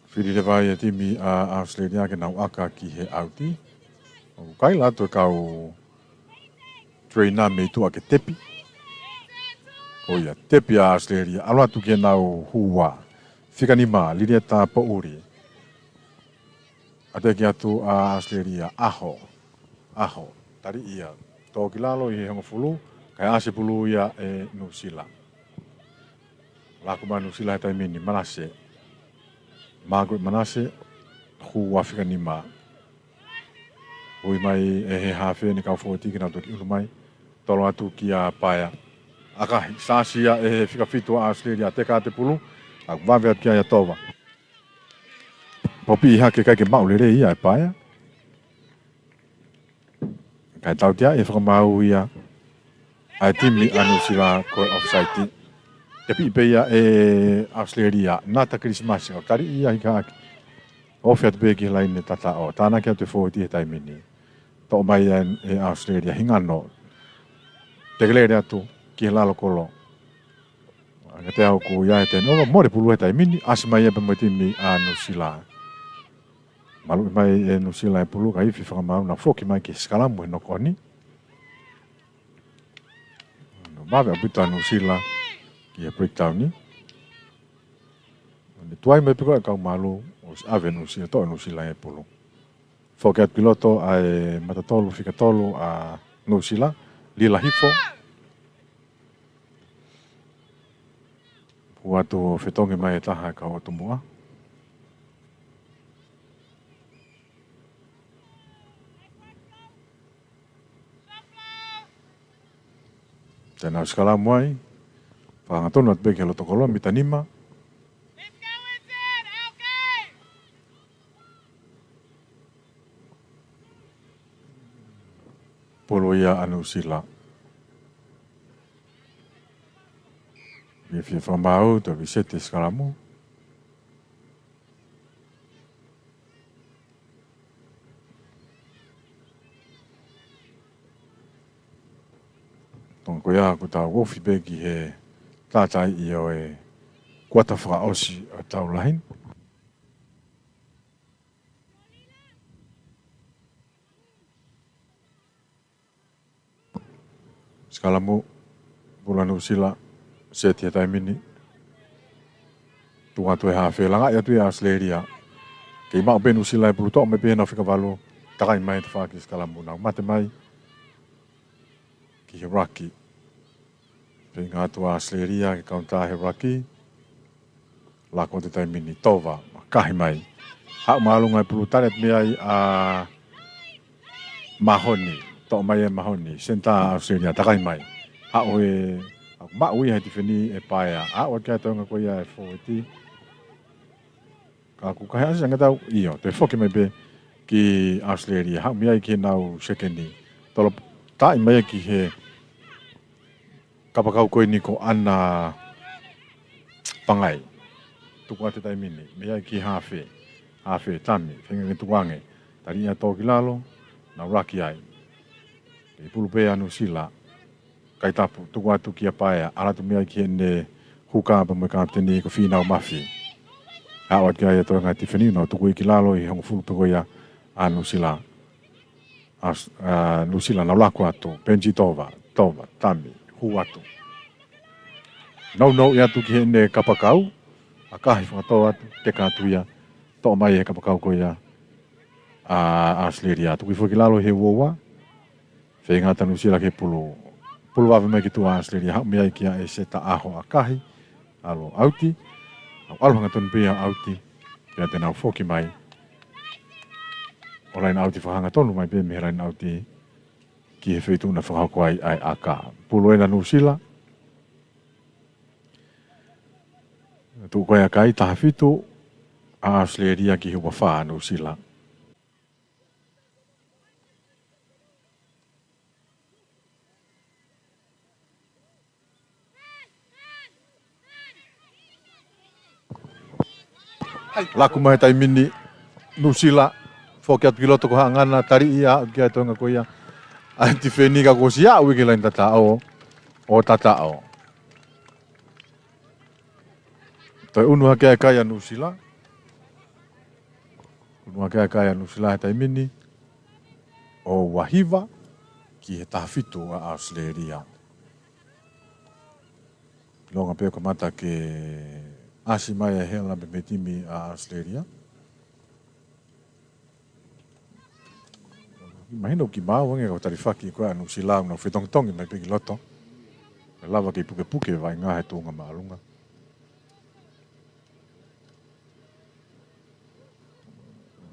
Fili leva e timi ʻa ʻAositelēlia ke nau ʻaka ki he ʻauti. ʻOku kaila atu e kau trainer mei tuʻa ke tepi. ʻO ia, tepi ʻa ʻAositelēlia, ʻalu atu ki heʻenau hua. Fika nima, Lilieta Poʻuli. ʻAteki atu ʻa ʻAositelēlia, ʻaho, ʻaho, tali ia. Tō ki lalo ʻi he hongofulu, kae ʻasi e pulu ia ʻe Nuʻusila. Laku mai Nuʻusila he taimi ni, Manase. Margaret Manase, hua fika nima. Ui mai ʻe he hafe ʻene kau fōueti ke nau toki ʻunu mai. Tolo atu kia Paea. ʻAkahi, sasi ia ʻe he fika fitu ʻa ʻAositelēlia, teka atu e pulu. ʻOku vave atu kia ia Tova. Popi hake, ʻikai ke maʻu lelei ia ʻe Paea. Kae tautea e fakamaau ia ʻa e timi ʻa Nuʻusila ko e offside. Tepi pē ia ʻe ʻAositelēlia, Nata Kilisimasi, ʻo tali ia hikahiki. Ofi atu pē ki he laine tataʻo, tānaki atu e fōueti he taimi ni. Toʻo mai ia ʻe ʻAositelēlia, hingano. Tekelele atu ki he lalo kolo. Angatea ʻoku ʻi ai e turnover, mole pulu he taimi ni, ʻasi mai ia pē mo e timi ʻa Nuʻusila. Maluʻi mai ʻe Nuʻusila e pulu, kae ifi fakamaau, nau foki mai ki he sikalamu he knock on. Vave ʻaupito ʻa Nuʻusila ki he breakdown ni. Ne tuai mai pē ko e kau mālō, ʻosi ʻave ʻe Nuʻusila, toʻo ʻe Nuʻusila e pulu. Foki atu ki loto ʻa e mata tolu, fika tolu ʻa Nuʻusila, Lila Hifo. Hū atu ʻo fetongi mai e taha e kau ʻotu muʻa. Te nau sikalamu ai, fakahangatonu atu pē ki he loto koloa, mita nima. Pulu ia ʻa Nuʻusila. Fiefia fakamaau, toe reset e sikalamu. Tonga ko ia kuo tau ofi pē ki he tātaaʻi ʻo e kuata fakaʻosi ʻo e tau lahi ni. Sikalamu, pulu ʻa Nuʻusila, seti he taimi ni. Tuku atu e hafe, langaʻi atu ia ʻa ʻAositelēlia. Kei maʻu pē Nuʻusila e pulu, toʻo mai pē ʻenau fika valu, takai mai he tafaʻaki sikalamu, nau mate mai ki he ruck. Feinga atu ʻa ʻAositelēlia ke kaunitā he ruck. Lako atu e taimi ni, Tova, makahi mai. Haʻu māʻolunga e pulu, tali atu mei ai ʻa Mahoni. Toʻo mai ʻe Mahoni, senitā ʻa ʻAositelēlia, takai mai. Haʻu e, haʻu maʻu ia he tifeni ʻe Paea. Aʻu atu ki ai e toenga ko ia e fōueti. Ka kuo kahe ʻasi ange tau, ʻio, toe foki mai pē ki ʻAositelēlia. Haʻu mei ai ki heʻenau sekeni. Tolo, taʻi mai ki he kapakau ko eni ko ʻAna Pangai. Tuku atu e taimi ni, mei ai ki he hafe. Hafe, Tami, feinga ke tukuange. Tali ia tō ki lalo, nau laki ai. Kei pulu pē ʻa Nuʻusila. Kaitapu, tuku atu kia Paea, ʻalu atu mei ai ki heʻene huka pea mo e kapiteni ko Fīnau Mafi. Aʻu atu ki ai e toenga tifeni, nau tuku ia ki lalo ʻi he hongofulu pē ko ia ʻa Nuʻusila. ʻA, ʻa Nuʻusila, nau lako atu, Penji Tova, Tova, Tami, hū atu. Nounou ia atu ki heʻene kapakau, ʻakahi fakatō atu, teka atu ia, toʻo mai he kapakau ko ia ʻa ʻAositelēlia. Tuku hifo ki lalo he uoua, feinga atu ʻa Nuʻusila ke pulu. Pulu vave mai ki tuʻa ʻa ʻAositelēlia, haʻu mei ai kia ʻEseta ʻAho, ʻakahi, ʻalu ʻauti, ʻalu, ʻalu hangatonu pē ia ʻauti, pea te nau foki mai. ʻO laine ʻauti fakahangatonu mai pē mei he laine ʻauti ki he feituʻu naʻe fakahoko ai ʻa e ʻaka. Pulu ena ʻa Nuʻusila. Tuʻu ko ia ʻa e ʻakahi, taha fitu ʻa ʻAositelēlia ki he ua fā ʻa Nuʻusila. Laku mai he taimi ni, Nuʻusila, foki atu ki loto ko Haʻangana, tali ia, aʻu ki ai e toenga ko ia ʻa e tifeni ka kuo ʻosi aʻu ia ki he laine tataʻo, ʻo tataʻo. Toe unu hake ʻa e kai ʻa Nuʻusila. Unu hake ʻa e kai ʻa Nuʻusila he taimi ni, ʻo ua hiva ki he taha fitu ʻa ʻAositelēlia. ʻIlonga pē ʻoku kamata ke ʻasi mai e hela mei he timi ʻa ʻAositelēlia. Mahino kimaau ange ka talifaki ko ē ʻa Nuʻusila, nau fetongitongi mai pē ki loto. Kae lava ke pukepuke e vaʻinga he tuʻunga māʻolunga.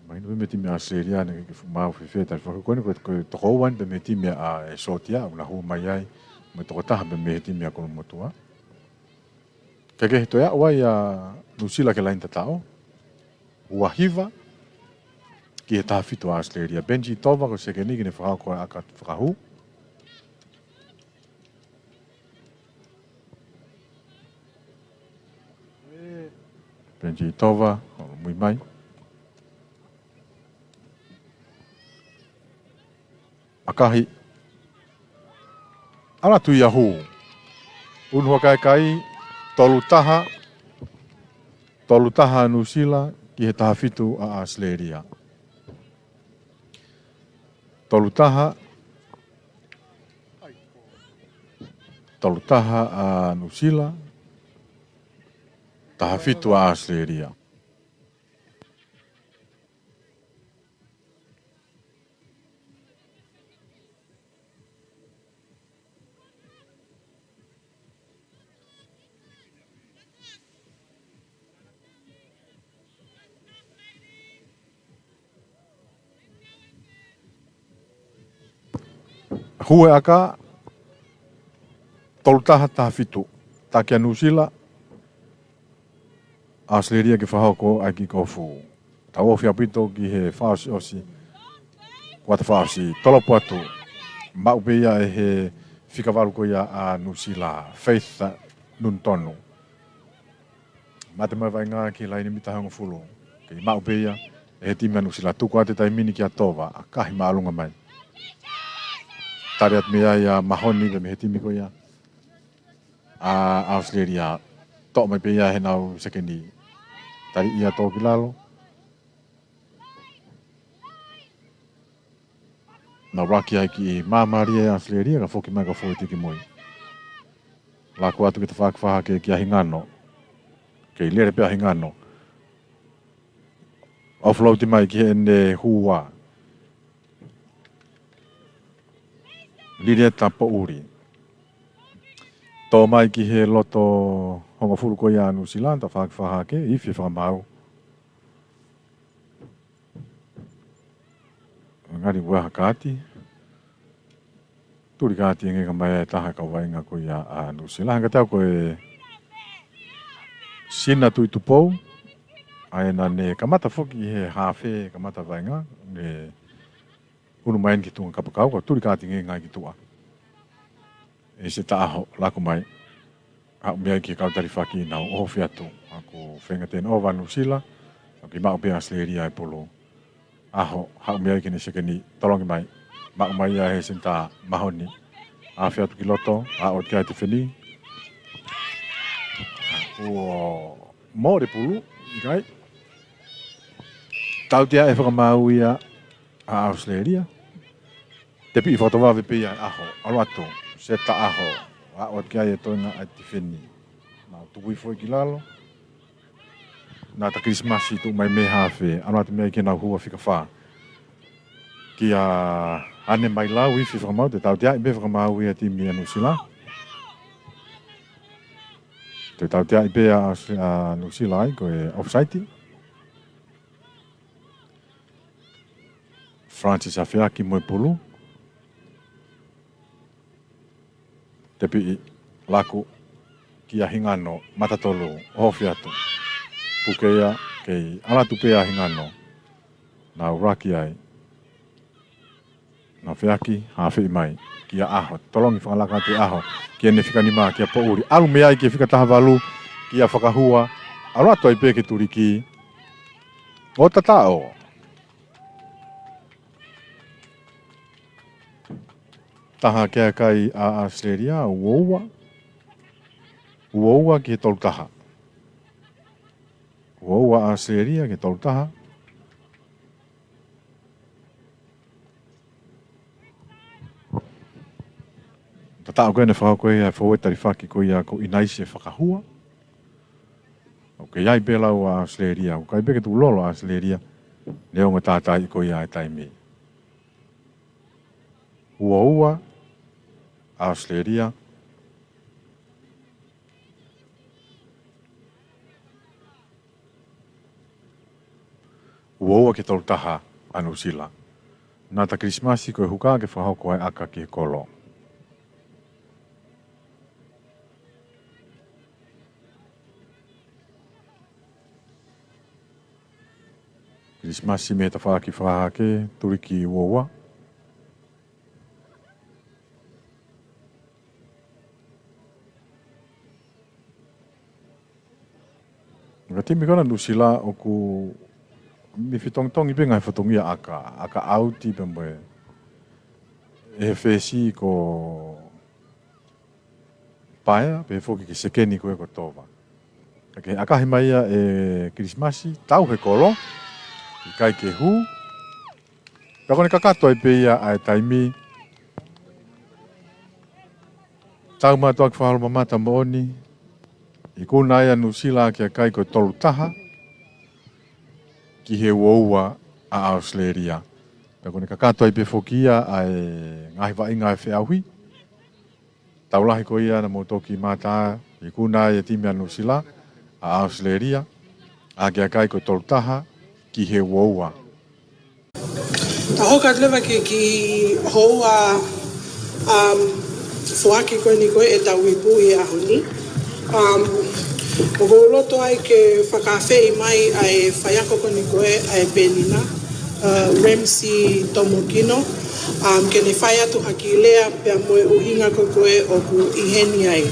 Mahino pē mei he timi ʻa ʻAositelēlia naʻe ʻikai ke fuʻu maau fēfē e talifaki ko eni, ko e, ko e toko ua eni pē mei he timi ʻa e Sōtia, ʻoku na hū mai ai, mo e toko taha pē mei he timi ʻa Kolomotuʻa. Kae kehe, toe aʻu ai ʻa Nuʻusila ki he laine tataʻo. Ua hiva ki he taha fitu ʻa ʻAositelēlia. Penji Tova ko e sekeni ke ne fakahoko e ʻaka fakahū. Penji Tova, ʻo mui mai. ʻAkahi. ʻAlu atu ia hū. Unu hake ʻa e kai, tolu taha. Tolu taha ʻa Nuʻusila ki he taha fitu ʻa ʻAositelēlia. Tolu taha. Tolu taha ʻa Nuʻusila. Taha fitu ʻa ʻAositelēlia. Hū e ʻaka. Tolu taha, taha fitu. Taki ʻa Nuʻusila, ʻAositelēlia ke fakahoko ʻa e kick off. Tau ofi ʻaupito ki he fakaʻosiʻosi kuata fakaʻosi, tolopu atu. Maʻu pē ia ʻe he fika valu ko ia ʻa Nuʻusila, Faith Nunutonu. Mate mai vaʻinga ki he laine mita hongofulu. Kei maʻu pē ia ʻe he timi ʻa Nuʻusila, tuku atu e taimi ni kia Tova, ʻakahi māʻolunga mai. Tali atu mei ai ʻa Mahoni pē mei he timi ko ia ʻa ʻAositelēlia. Toʻo mai pē ia ʻe heʻenau sekeni. Tali ia tō ki lalo. Nau laki ai ki māmālie ʻa ʻAositelēlia, ka foki mai ka foʻi tiki mui. Laku atu ki he tafaʻaki fakahake kia Hingano. Kei lele pē ʻa Hingano. Offload mai ki heʻene hua. Lilieta Poʻuli. Tō mai ki he loto hongofulu ko ia ʻa Nuʻusila, tafaʻaki fakahake, ifi e fakamaau. Ngali ua ha kaati. Tuli kaati ʻe ngenga mai e taha kau vaʻinga ko ia ʻa Nuʻusila. Hanga tau ko e Sina Tuʻitupou. ʻA ia naʻa ne kamata foki he hafe kamata vaʻinga. Ne unu mai eni ki tuʻa kapakau, ka tuli kaati ʻe ngenga ai ki tuʻa. ʻE se taʻaho, laku mai. Haʻu mei ai ki he kau talifaki nau ofi atu. ʻOku feinga turnover ʻa Nuʻusila. ʻOku kei maʻu pē ʻa ʻAositelēlia e pulu. ʻAho, haʻu mei ai ki heʻene sekeni, tolongi mai. Maʻu mai ia ʻe he senitā Mahoni. Afe atu ki loto, aʻu atu ki ai e tifeni. Kuo mole e pulu, ʻikai. Tautea e fakamaau ia ʻa ʻAositelēlia. Tepiʻi fakatovave pē ia ʻe ʻAho, ʻalu atu, seta ʻAho, aʻu atu ki ai e toenga ʻa e tifeni. Nau tuku hifo ki lalo. Nata Kilisimasi tuʻu mai mei hafe, ʻalu atu mei ai ki heʻenau hua fika fā. Kia ʻAne Mailau, ifi e fakamaau, toe tauteaʻi pē e fakamaau ia e timi ʻa Nuʻusila. Toe tauteaʻi pē ʻa, ʻa Nuʻusila ai, ko e offside. Francis Afeaki mo e pulu. Tepiʻi, laku, kia Hingano, mata tolu, ofi atu. Puke ia, kei ʻalu atu pē ʻa Hingano. Nau laki ai. Nau Afeaki, hafeʻi mai. Kia ʻAho, tolongi fakalaka atu ʻe ʻAho. Ki heʻene fika nima, kia Poʻuli. ʻAlu mei ai ki he fika taha valu, kia Fakahua. ʻAlu atu ai pē ki he tuliki. ʻO tataʻo. Taha kehekehe ʻa ʻAositelēlia, ua ua. Ua ua ki he tolu taha. Ua ua ʻAositelēlia ki he tolu taha. Tataʻo ko eni fakahoko ʻe he fouē talifaki ko ia ko ʻInaise Fakahua. ʻOku kei ʻi ai pē lau ʻa ʻAositelēlia, ʻoku ʻikai pē ke tukulolo ʻa ʻAositelēlia, neongo e tātaaʻi ko ia e taimi. Ua ua ʻAositelēlia. Ua ua ki he tolu taha ʻa Nuʻusila. Nata Kilisimasi ko e huka ke fakahoko ai e ʻaka ki he kolo. Kilisimasi mei he tafaʻaki fakahake, tuli ki ua ua. Ka timi ko ena ʻa Nuʻusila ʻoku ne fetongitongi pē ngaahi fatongia ʻaka, ʻaka ʻauti pea mo e, ʻe he fesi ko Paea, pea foki ki he sekeni ko ē ko Tova. Ka ke ʻakahi mai ia ʻe Kilisimasi, tau he kolo, ʻikai ke hū. Pea ko ʻene kakato ai pē ia ʻa e taimi. Taumātuʻaki fakaholomamata moʻoni. Ikuna ai ʻa Nuʻusila ki he ʻakahi ko e tolu taha ki he ua ua ʻa ʻAositelēlia. Pea ko ʻene kakato ai pē foki ia ʻa e ngaahi vaʻinga ʻa e feʻauhi. Tau lahi ko ia naʻa mou toki mātā, ikuna ai e timi ʻa Nuʻusila, ʻa ʻAositelēlia, ʻa e ʻakahi ko e tolu taha ki he ua ua. Ta hoka leva ke ki houa, um, foaki ko eni ko ē ʻetau ipu ʻi he ʻaho ni. Um, ʻoku ou loto ai ke fakaafeʻi mai ʻa e faiako ko eni ko ē ʻa e Penina, uh, Ramsey Tomokino, um, ke ne fai atu ha kiʻi lea pea mo e ʻuhinga ko ē ʻoku ʻi heni ai.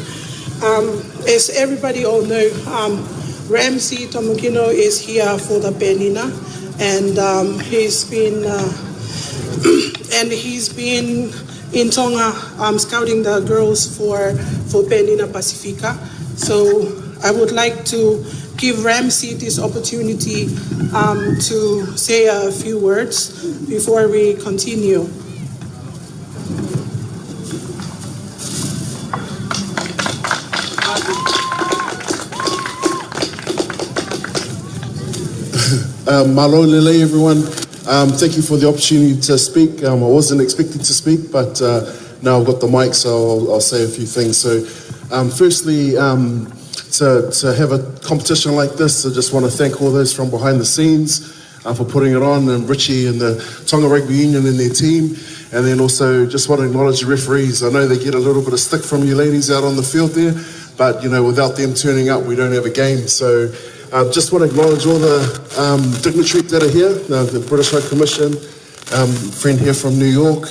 Um, as everybody all know, um, Ramsey Tomokino is here for the Penina, and um, he's been uh, and he's been in Tonga, um, scouting the girls for, for Penina Pacifica. So I would like to give Ramsey this opportunity, um, to say a few words before we continue. Um, mālō e lelei, everyone. Um, thank you for the opportunity to speak. Um, I wasn't expecting to speak, but uh, now I've got the mic, so I'll, I'll say a few things. So, um, firstly, um, to, to have a competition like this, I just want to thank all those from behind the scenes uh, for putting it on, and Richie and the Tonga Rugby Union and their team. And then also just want to acknowledge the referees. I know they get a little bit of stick from you ladies out on the field there, but, you know, without them turning up, we don't have a game. So uh, just want to acknowledge all the um, dignitaries that are here, uh, the British High Commission, um, friend here from New York,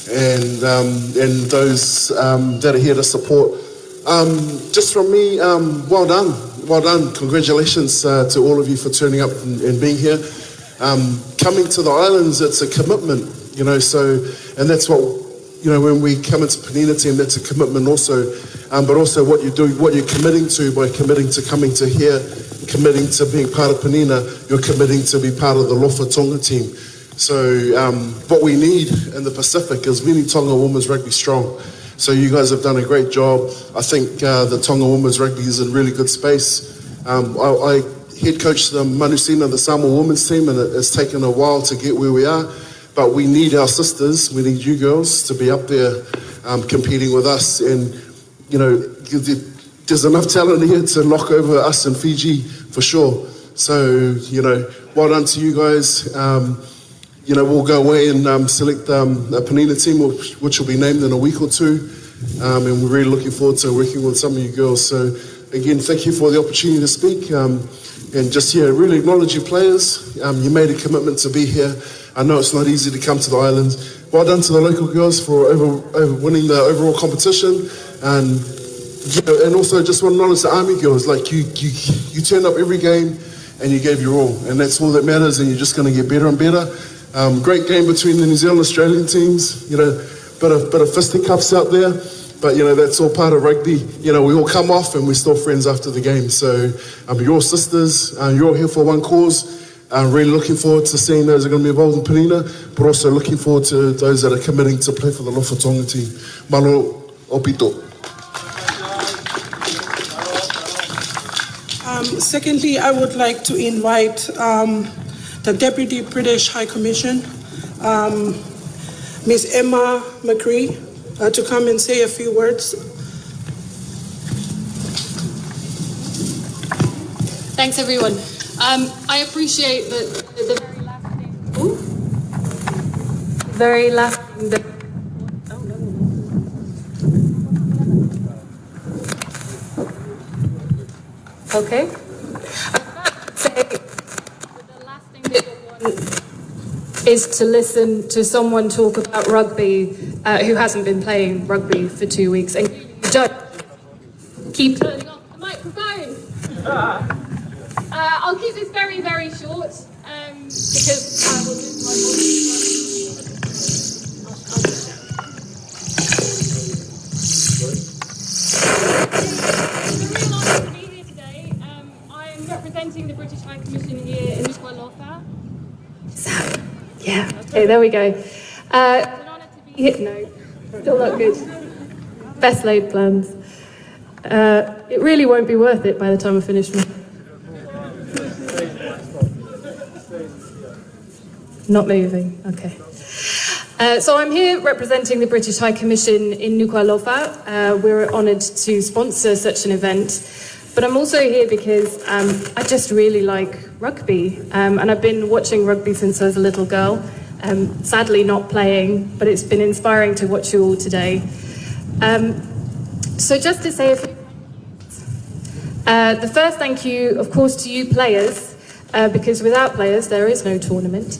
and um, and those um, that are here to support. Um, just from me, um, well done, well done. Congratulations uh, to all of you for turning up and, and being here. Um, coming to the islands, it's a commitment, you know. So, and that's what, you know, when we come into Penina team, that's a commitment also. Um, but also what you do, what you're committing to by committing to coming to here, committing to being part of Penina, you're committing to be part of the Lofa Tonga team. So um, what we need in the Pacific is we need Tonga women's rugby strong. So you guys have done a great job. I think uh, the Tonga women's rugby is in really good space. Um, I, I head coach the Manusina, the Samoa women's team, and it, it's taken a while to get where we are. But we need our sisters, we need you girls to be up there um, competing with us. And, you know, you- there's enough talent here to knock over us in Fiji for sure. So, you know, well done to you guys. Um, you know, we'll go away and um, select um, a Penina team, which, which will be named in a week or two. Um, and we're really looking forward to working with some of you girls. So, again, thank you for the opportunity to speak. Um, and just, yeah, really acknowledge you players. Um, you made a commitment to be here. I know it's not easy to come to the islands. Well done to the local girls for over, over winning the overall competition. And, you know, and also just want to acknowledge the Army girls. Like, you, you, you turned up every game and you gave your all. And that's all that matters, and you're just going to get better and better. Um, great game between the New Zealand Australian teams, you know, bit of, bit of fisticuffs out there, but, you know, that's all part of rugby. You know, we all come off and we're still friends after the game. So um, you're all sisters, uh, you're all here for one cause. I'm really looking forward to seeing those that are going to be involved in Penina, but also looking forward to those that are committing to play for the Lofa Tonga team. Mālō ʻaupito. Um, secondly, I would like to invite um, the Deputy British High Commission, um, Miss Emma McCree, uh, to come and say a few words. Thanks, everyone. Um, I appreciate that the very last thing. Ooh. Very last thing that. Oh, no. Okay. I was about to say that the last thing that you want is to listen to someone talk about rugby uh, who hasn't been playing rugby for two weeks, and you don't keep turning off the microphone. Uh, I'll keep this very, very short um, because I will lose my voice. It's a real honour to be here today. Um, I'm representing the British High Commission here in Nukuʻalofa. So, yeah. Okay, there we go. Uh, it's an honour to be here. No, still not good. Best laid plans. Uh, it really won't be worth it by the time I finish. My... Not moving. Okay. Uh, so I'm here representing the British High Commission in Nukuʻalofa. Uh, we're honoured to sponsor such an event, but I'm also here because um, I just really like rugby, um, and I've been watching rugby since I was a little girl. Um, sadly, not playing, but it's been inspiring to watch you all today. Um, so just to say a few, uh, the first thank you, of course, to you players, uh, because without players, there is no tournament.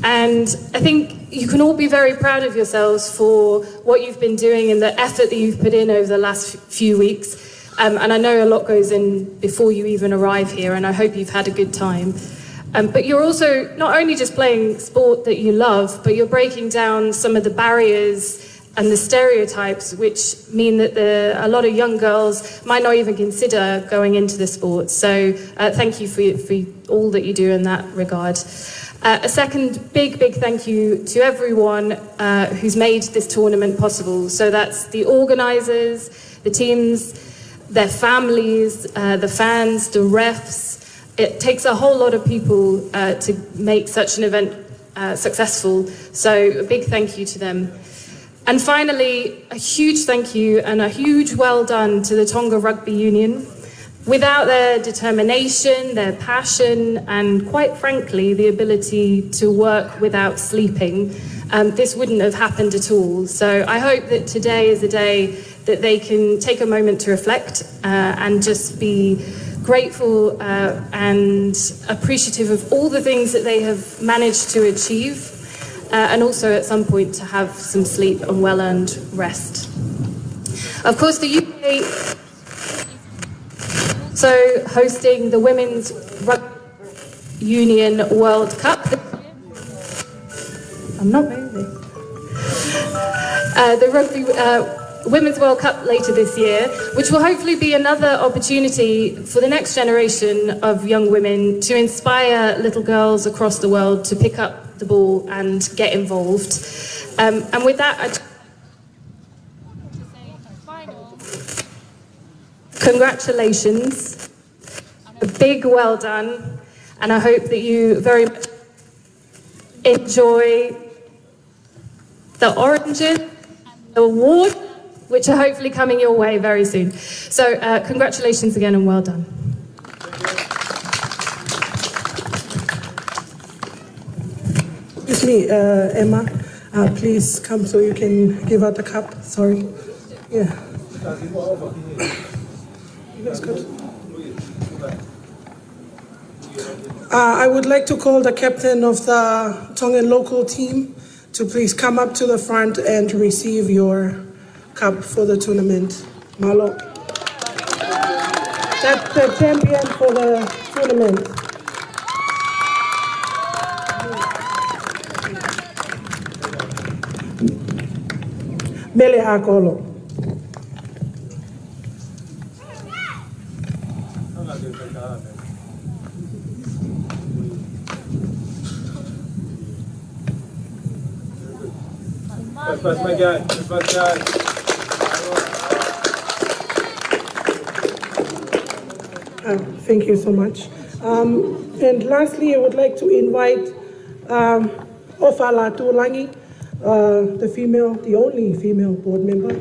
And I think you can all be very proud of yourselves for what you've been doing and the effort that you've put in over the last f-, few weeks. Um, and I know a lot goes in before you even arrive here, and I hope you've had a good time. Um, but you're also not only just playing sport that you love, but you're breaking down some of the barriers and the stereotypes which mean that the, a lot of young girls might not even consider going into the sport. So, uh, thank you for, for all that you do in that regard. Uh, a second big, big thank you to everyone, uh, who's made this tournament possible. So that's the organisers, the teams, their families, uh, the fans, the refs. It takes a whole lot of people, uh, to make such an event, uh, successful. So a big thank you to them. And finally, a huge thank you and a huge well done to the Tonga Rugby Union. Without their determination, their passion, and quite frankly, the ability to work without sleeping, um, this wouldn't have happened at all. So I hope that today is a day that they can take a moment to reflect, uh, and just be grateful, uh, and appreciative of all the things that they have managed to achieve, uh, and also at some point to have some sleep and well-earned rest. Of course, the U K also hosting the Women's Rugby Union World Cup. I'm not moving. Uh, the Rugby, uh, Women's World Cup later this year, which will hopefully be another opportunity for the next generation of young women to inspire little girls across the world to pick up the ball and get involved. Um, and with that, I Congratulations. A big well done. And I hope that you very much enjoy the oranges, the award, which are hopefully coming your way very soon. So, uh, congratulations again and well done. Excuse me, uh, Emma, uh, please come so you can give out the cup. Sorry. Yeah. That's good. Uh, I would like to call the captain of the Tongan local team to please come up to the front and receive your cup for the tournament. Mālō. That's the champion for the tournament. Mele Akolo. Pass, pass, my guy. Pass, my guy. Uh, thank you so much. Um, and lastly, I would like to invite, um, Ofa Latulangi, uh, the female, the only female board member,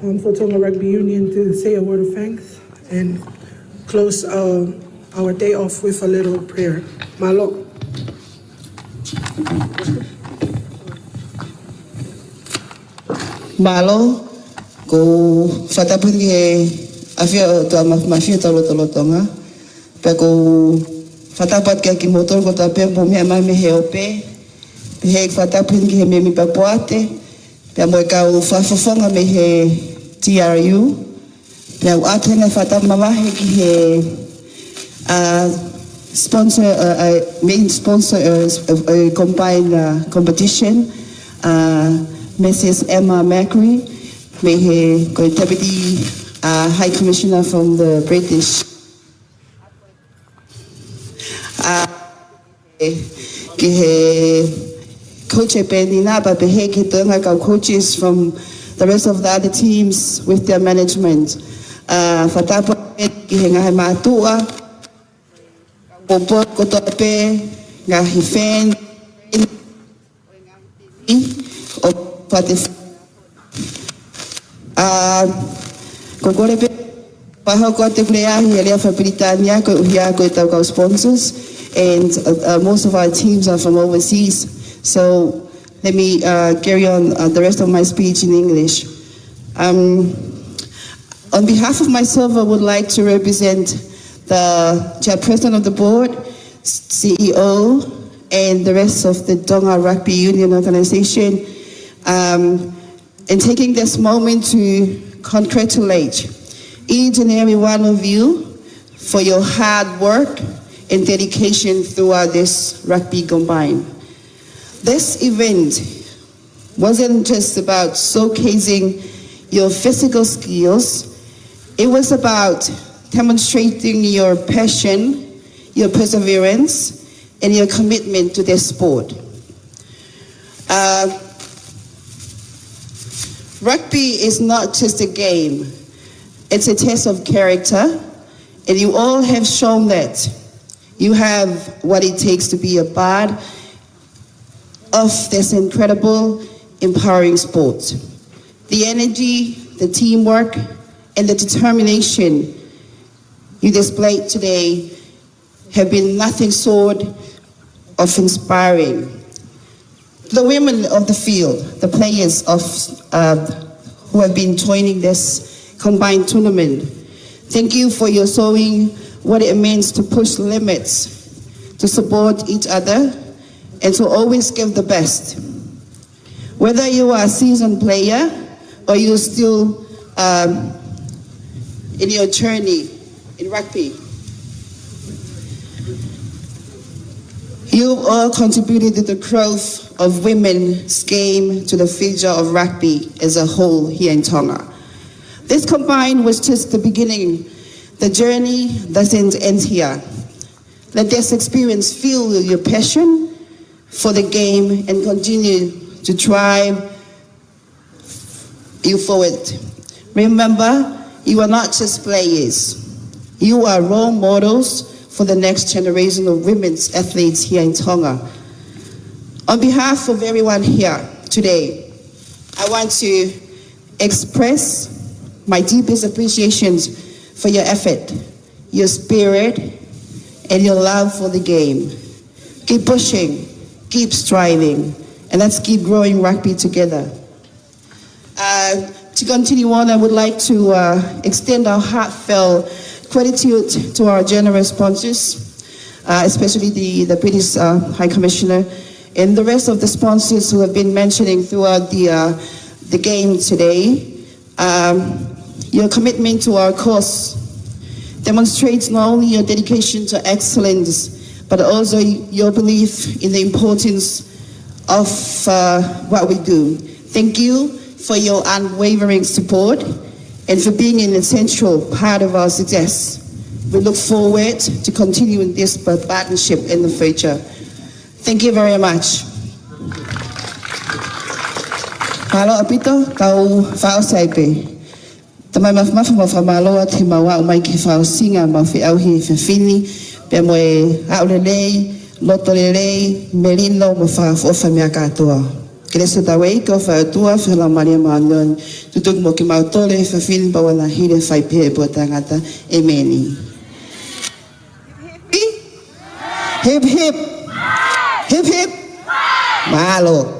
um, for Tonga Rugby Union, to say a word of thanks and close, uh, our day off with a little prayer. Mālō. Mālō, ʻoku ou fakatapu ki he ʻafio ʻa e ʻOtua Māfimafi ʻi hotau lotolotonga. Pea ʻoku ou fakatapu atu kiate kimoutolu kotoa pē ʻoku mou meʻa mai mei he ope. Pehē ʻeku fakatapu ki he mēmipa poate, pea mo e kau fakafofonga mei he T R U. Pea ʻoku ʻoatu heni e fakatapu mavahe ki he, uh, sponsor, uh, uh, main sponsor, uh, uh, uh, combined, uh, competition, uh, Missus Emma Macri, mei he, ko e Deputy, uh, High Commissioner from the British. Uh, ki he coach ʻe Penina, pea pehē ki he toenga kau coaches from the rest of the other teams with their management. Uh, fakatapu ki he ngaahi mātuʻa, popo kotoa pē, ngaahi fan, ʻo pate. Uh, ʻoku ou kole pē fakahoko atu ʻeku lea ʻi he lea faka-Pilitānia, ko e ʻuhinga ko e tau kau sponsors, and, uh, uh, most of our teams are from overseas. So let me, uh, carry on, uh, the rest of my speech in English. Um, on behalf of myself, I would like to represent the chairperson of the board, C E O, and the rest of the Tonga Rugby Union organization, um, and taking this moment to congratulate each and every one of you for your hard work and dedication throughout this rugby combine. This event wasn't just about showcasing your physical skills, it was about demonstrating your passion, your perseverance, and your commitment to this sport. Uh, rugby is not just a game, it's a test of character, and you all have shown that you have what it takes to be a part of this incredible, empowering sport. The energy, the teamwork, and the determination you displayed today have been nothing short of inspiring. The women of the field, the players of, uh, who have been joining this combined tournament, thank you for your showing what it means to push limits, to support each other, and to always give the best. Whether you are a seasoned player or you're still, um, in your journey in rugby, you've all contributed to the growth of women's game, to the future of rugby as a whole here in Tonga. This combine was just the beginning. The journey doesn't end here. Let this experience fuel your passion for the game and continue to drive you forward. Remember, you are not just players. You are role models for the next generation of women's athletes here in Tonga. On behalf of everyone here today, I want to express my deepest appreciation for your effort, your spirit, and your love for the game. Keep pushing, keep striving, and let's keep growing rugby together. Uh, to continue on, I would like to, uh, extend our heartfelt gratitude to our generous sponsors, uh, especially the, the British, uh, High Commissioner, and the rest of the sponsors who have been mentioning throughout the, uh, the game today. Um, your commitment to our cause demonstrates not only your dedication to excellence, but also your belief in the importance of, uh, what we do. Thank you for your unwavering support and for being an essential part of our success. We look forward to continuing this partnership in the future. Thank you very much. Mālō ʻaupito, tau fakaʻosi ai pē. Tamai mafimafi, mau fakamālō atu he mau aʻu mai ki he fakaʻosinga ʻemau feʻauhi he efiafi ni, pea mo e aʻu lelei, loto lelei, melino mo fakaʻofoʻofa meʻa kātoa. Kelesi ʻa hotau ʻEiki ko e ʻOtua, feohi ʻa e Laumālie Māʻoniʻoni, tutuku mo kimautolu he efiafi ni pea ʻoua naʻa hili ʻa e fai pehē ʻe he pō taʻengata. ʻEmeni. Hip, hip. Hip, hip. Mālō.